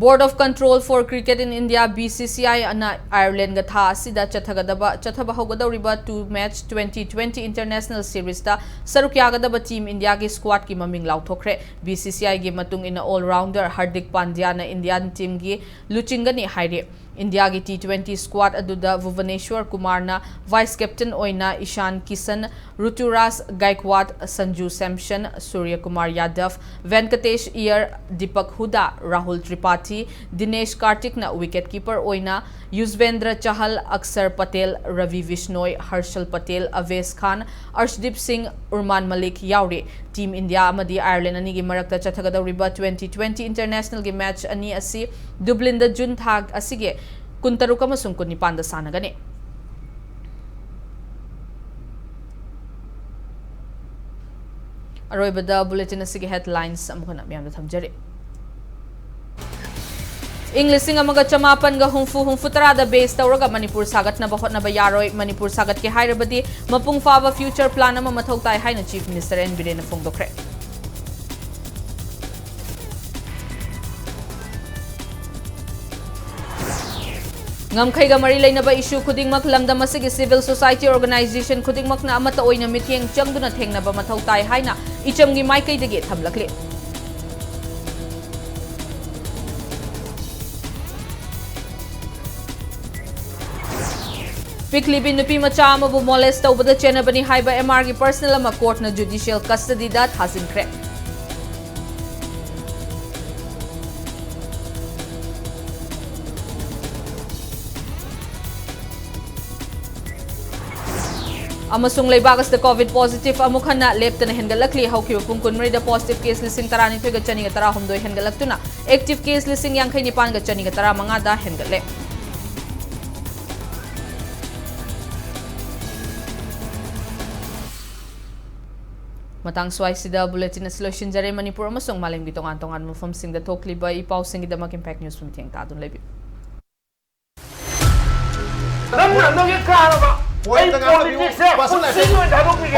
Board of Control for Cricket in India, B C C I, ꯑꯅ Irelandꯒ ꯊꯥ ꯑꯁꯤꯗ ꯆꯠꯊꯒꯗꯕ, ꯆꯠꯊꯕ ꯍꯧꯒꯗꯧꯔꯤꯕ two match twenty twenty international seriesꯇ ꯁꯔꯨꯛ ꯌꯥꯒꯗꯕ Team Indiaꯒꯤ squadꯀꯤ ꯃꯃꯤꯡ ꯂꯥꯎꯊꯣꯛꯈ꯭ꯔꯦ꯫ B C C Iꯒꯤ ꯃꯇꯨꯡ ꯏꯟꯅ all-rounder ꯍꯔꯗꯤꯛ ꯄꯥꯟꯗ꯭ꯌꯥꯅ Indian teamꯒꯤ ꯂꯨꯆꯤꯡꯒꯅꯤ ꯍꯥꯏꯔꯤ꯫ ꯏꯟꯗꯤꯌꯥꯒꯤ T twenty squad ꯑꯗꯨꯗ ꯚꯨꯕꯅꯦꯁ꯭ꯋꯔ ꯀꯨꯃꯥꯔꯅ vice captain ꯑꯣꯏꯅ, ꯏꯁꯥꯟ ꯀꯤꯁꯟ, ꯔꯨꯇꯨꯔꯥꯖ ꯒꯥꯏꯛꯋꯥꯗ, ꯁꯟꯖꯨ ꯁꯦꯝꯁꯟ, ꯁꯨꯔ꯭ꯌ ꯀꯨꯃꯥꯔ ꯌꯥꯗꯚ, ꯚꯦꯟꯀꯇꯦꯁ ꯑꯌ꯭ꯌꯔ, ꯗꯤꯄꯛ ꯍꯨꯗꯥ, ꯔꯥꯍꯨꯜ ꯇ꯭ꯔꯤꯄꯥꯊꯤ, ꯗꯤꯅꯦꯁ ꯀꯥꯔꯇꯤꯛꯅ wicket keeper ꯑꯣꯏꯅ, ꯌꯨꯖꯚꯦꯟꯗ꯭ꯔ ꯆꯍꯜ, ꯑꯛꯁꯔ ꯄꯇꯦꯜ, ꯔꯕꯤ ꯕꯤꯁꯅꯣꯏ, ꯍꯔꯁꯜ ꯄꯇꯦꯜ, ꯑꯚꯦꯁ ꯈꯥꯟ, ꯑꯔꯁꯗꯤꯞ ꯁꯤꯡ, ꯎꯔꯃꯥꯟ ꯃꯂꯤꯛ ꯌꯥꯎꯔꯤ꯫ Team India ꯑꯃꯗꯤ Ireland ꯑꯅꯤꯒꯤ ꯃꯔꯛꯇ ꯆꯠꯊꯒꯗꯧꯔꯤꯕ twenty twenty internationalꯒꯤ match ꯑꯅꯤ ꯑꯁꯤ ꯗꯨꯕ꯭ꯂꯤꯟꯗ June ꯊꯥ ꯑꯁꯤꯒꯤ ꯀꯨꯟꯇꯔꯨꯛ ꯑꯃꯁꯨꯡ ꯀꯨꯟꯅꯤꯄꯥꯟꯗ ꯁꯥꯟꯅꯒꯅꯤ꯫ ꯑꯔꯣꯏꯕꯗ bulletin ꯑꯁꯤꯒꯤ headlines ꯑꯃꯨꯛ ꯍꯟꯅ ꯃꯌꯥꯝꯗ ꯊꯝꯖꯔꯤ꯫ ꯏꯪ ꯂꯤꯁꯤꯡ ꯑꯃꯒ ꯆꯃꯥꯄꯟꯒ ꯍꯨꯝꯐꯨ ꯍꯨꯝꯐꯨ ꯇꯔꯥꯗ base ꯇꯧꯔꯒ ꯃꯅꯤꯄꯨꯔ ꯁꯥꯒꯠꯅꯕ ꯍꯣꯠꯅꯕ ꯌꯥꯔꯣꯏ꯫ ꯃꯅꯤꯄꯨꯔ ꯁꯥꯒꯠꯀꯦ ꯍꯥꯏꯔꯕꯗꯤ ꯃꯄꯨꯡ ꯐꯥꯕ future plan ꯑꯃ ꯃꯊꯧ ꯇꯥꯏ ꯍꯥꯏꯅ Chief Minister N ꯕꯤꯔꯦꯟꯅ ꯐꯣꯡꯗꯣꯛꯈ꯭ꯔꯦ꯫ ꯉꯝꯈꯩꯒ ꯃꯔꯤ ꯂꯩꯅꯕ issue ꯈꯨꯗꯤꯡꯃꯛ ꯂꯝꯗꯝ ꯑꯁꯤꯒꯤ civil society organization ꯈꯨꯗꯤꯡꯃꯛꯅ ꯑꯃꯠꯇ ꯑꯣꯏꯅ ꯃꯤꯠꯌꯦꯡ ꯆꯪꯗꯨꯅ ꯊꯦꯡꯅꯕ ꯃꯊꯧ ꯇꯥꯏ ꯍꯥꯏꯅ ꯏꯆꯝꯒꯤ ꯃꯥꯏꯀꯩꯗꯒꯤ ꯊꯝꯂꯛꯂꯤ꯫ ꯄꯤꯛꯂꯤꯕꯤ ꯅꯨꯄꯤ ꯃꯆꯥ ꯑꯃꯕꯨ molest ꯇꯧꯕꯗ ꯆꯦꯟꯅꯕꯅꯤ ꯍꯥꯏꯕ M R ꯒꯤ personal ꯑꯃ courtꯅ judicial custodyꯗ ꯊꯥꯖꯤꯟꯈ꯭ꯔꯦ꯫ ꯑꯃꯁꯨꯡ ꯂꯩꯕꯥꯛ ꯑꯁꯤꯗ COVID positive ꯑꯃꯨꯛ ꯍꯟꯅ ꯂꯦꯞꯇꯅ ꯍꯦꯟꯒꯠꯂꯛꯂꯤ꯫ ꯍꯧꯈꯤꯕ ꯄꯨꯡ ꯀꯨꯟꯃꯔꯤꯗ positive case ꯂꯤꯁꯤꯡ ꯇꯔꯥꯅꯤꯊꯣꯏꯒ ꯆꯅꯤꯒ ꯇꯔꯥꯍꯨꯝꯗꯣꯏ ꯍꯦꯟꯒꯠꯂꯛꯇꯨꯅ active case ꯂꯤꯁꯤꯡ ꯌꯥꯡꯈꯩ ꯅꯤꯄꯥꯟꯒ ꯆꯅꯤꯒ ꯇꯔꯥꯃꯉꯥꯗ ꯍꯦꯟꯒꯠꯂꯦ꯫ ꯃꯇꯥꯡ ꯁ꯭ꯋꯥꯏꯁꯤꯗ bulletin ꯑꯁꯤ ꯂꯣꯏꯁꯤꯟꯖꯔꯦ꯫ ꯃꯅꯤꯄꯨꯔ ꯑꯃꯁꯨꯡ ꯃꯥꯂꯦꯝꯒꯤ ꯇꯣꯉꯥꯟ ꯇꯣꯉꯥꯟꯕ ꯃꯐꯝꯁꯤꯡꯗ ꯊꯣꯛꯂꯤꯕ ꯏ ꯄꯥꯎꯁꯤꯡꯒꯤꯗꯃꯛ Impact News ꯃꯤꯠꯌꯦꯡ ꯇꯥꯗꯨꯅ ꯂꯩꯕꯤꯌꯨ꯫ ꯅꯪꯅ ꯅꯪꯒꯤ ꯀꯥꯔꯕ? ꯑꯩ politics ꯁꯦ ꯄꯨꯟꯁꯤꯒꯤ ꯑꯣꯏꯅ ꯊꯥꯗꯣꯛꯄꯤꯒꯦ꯫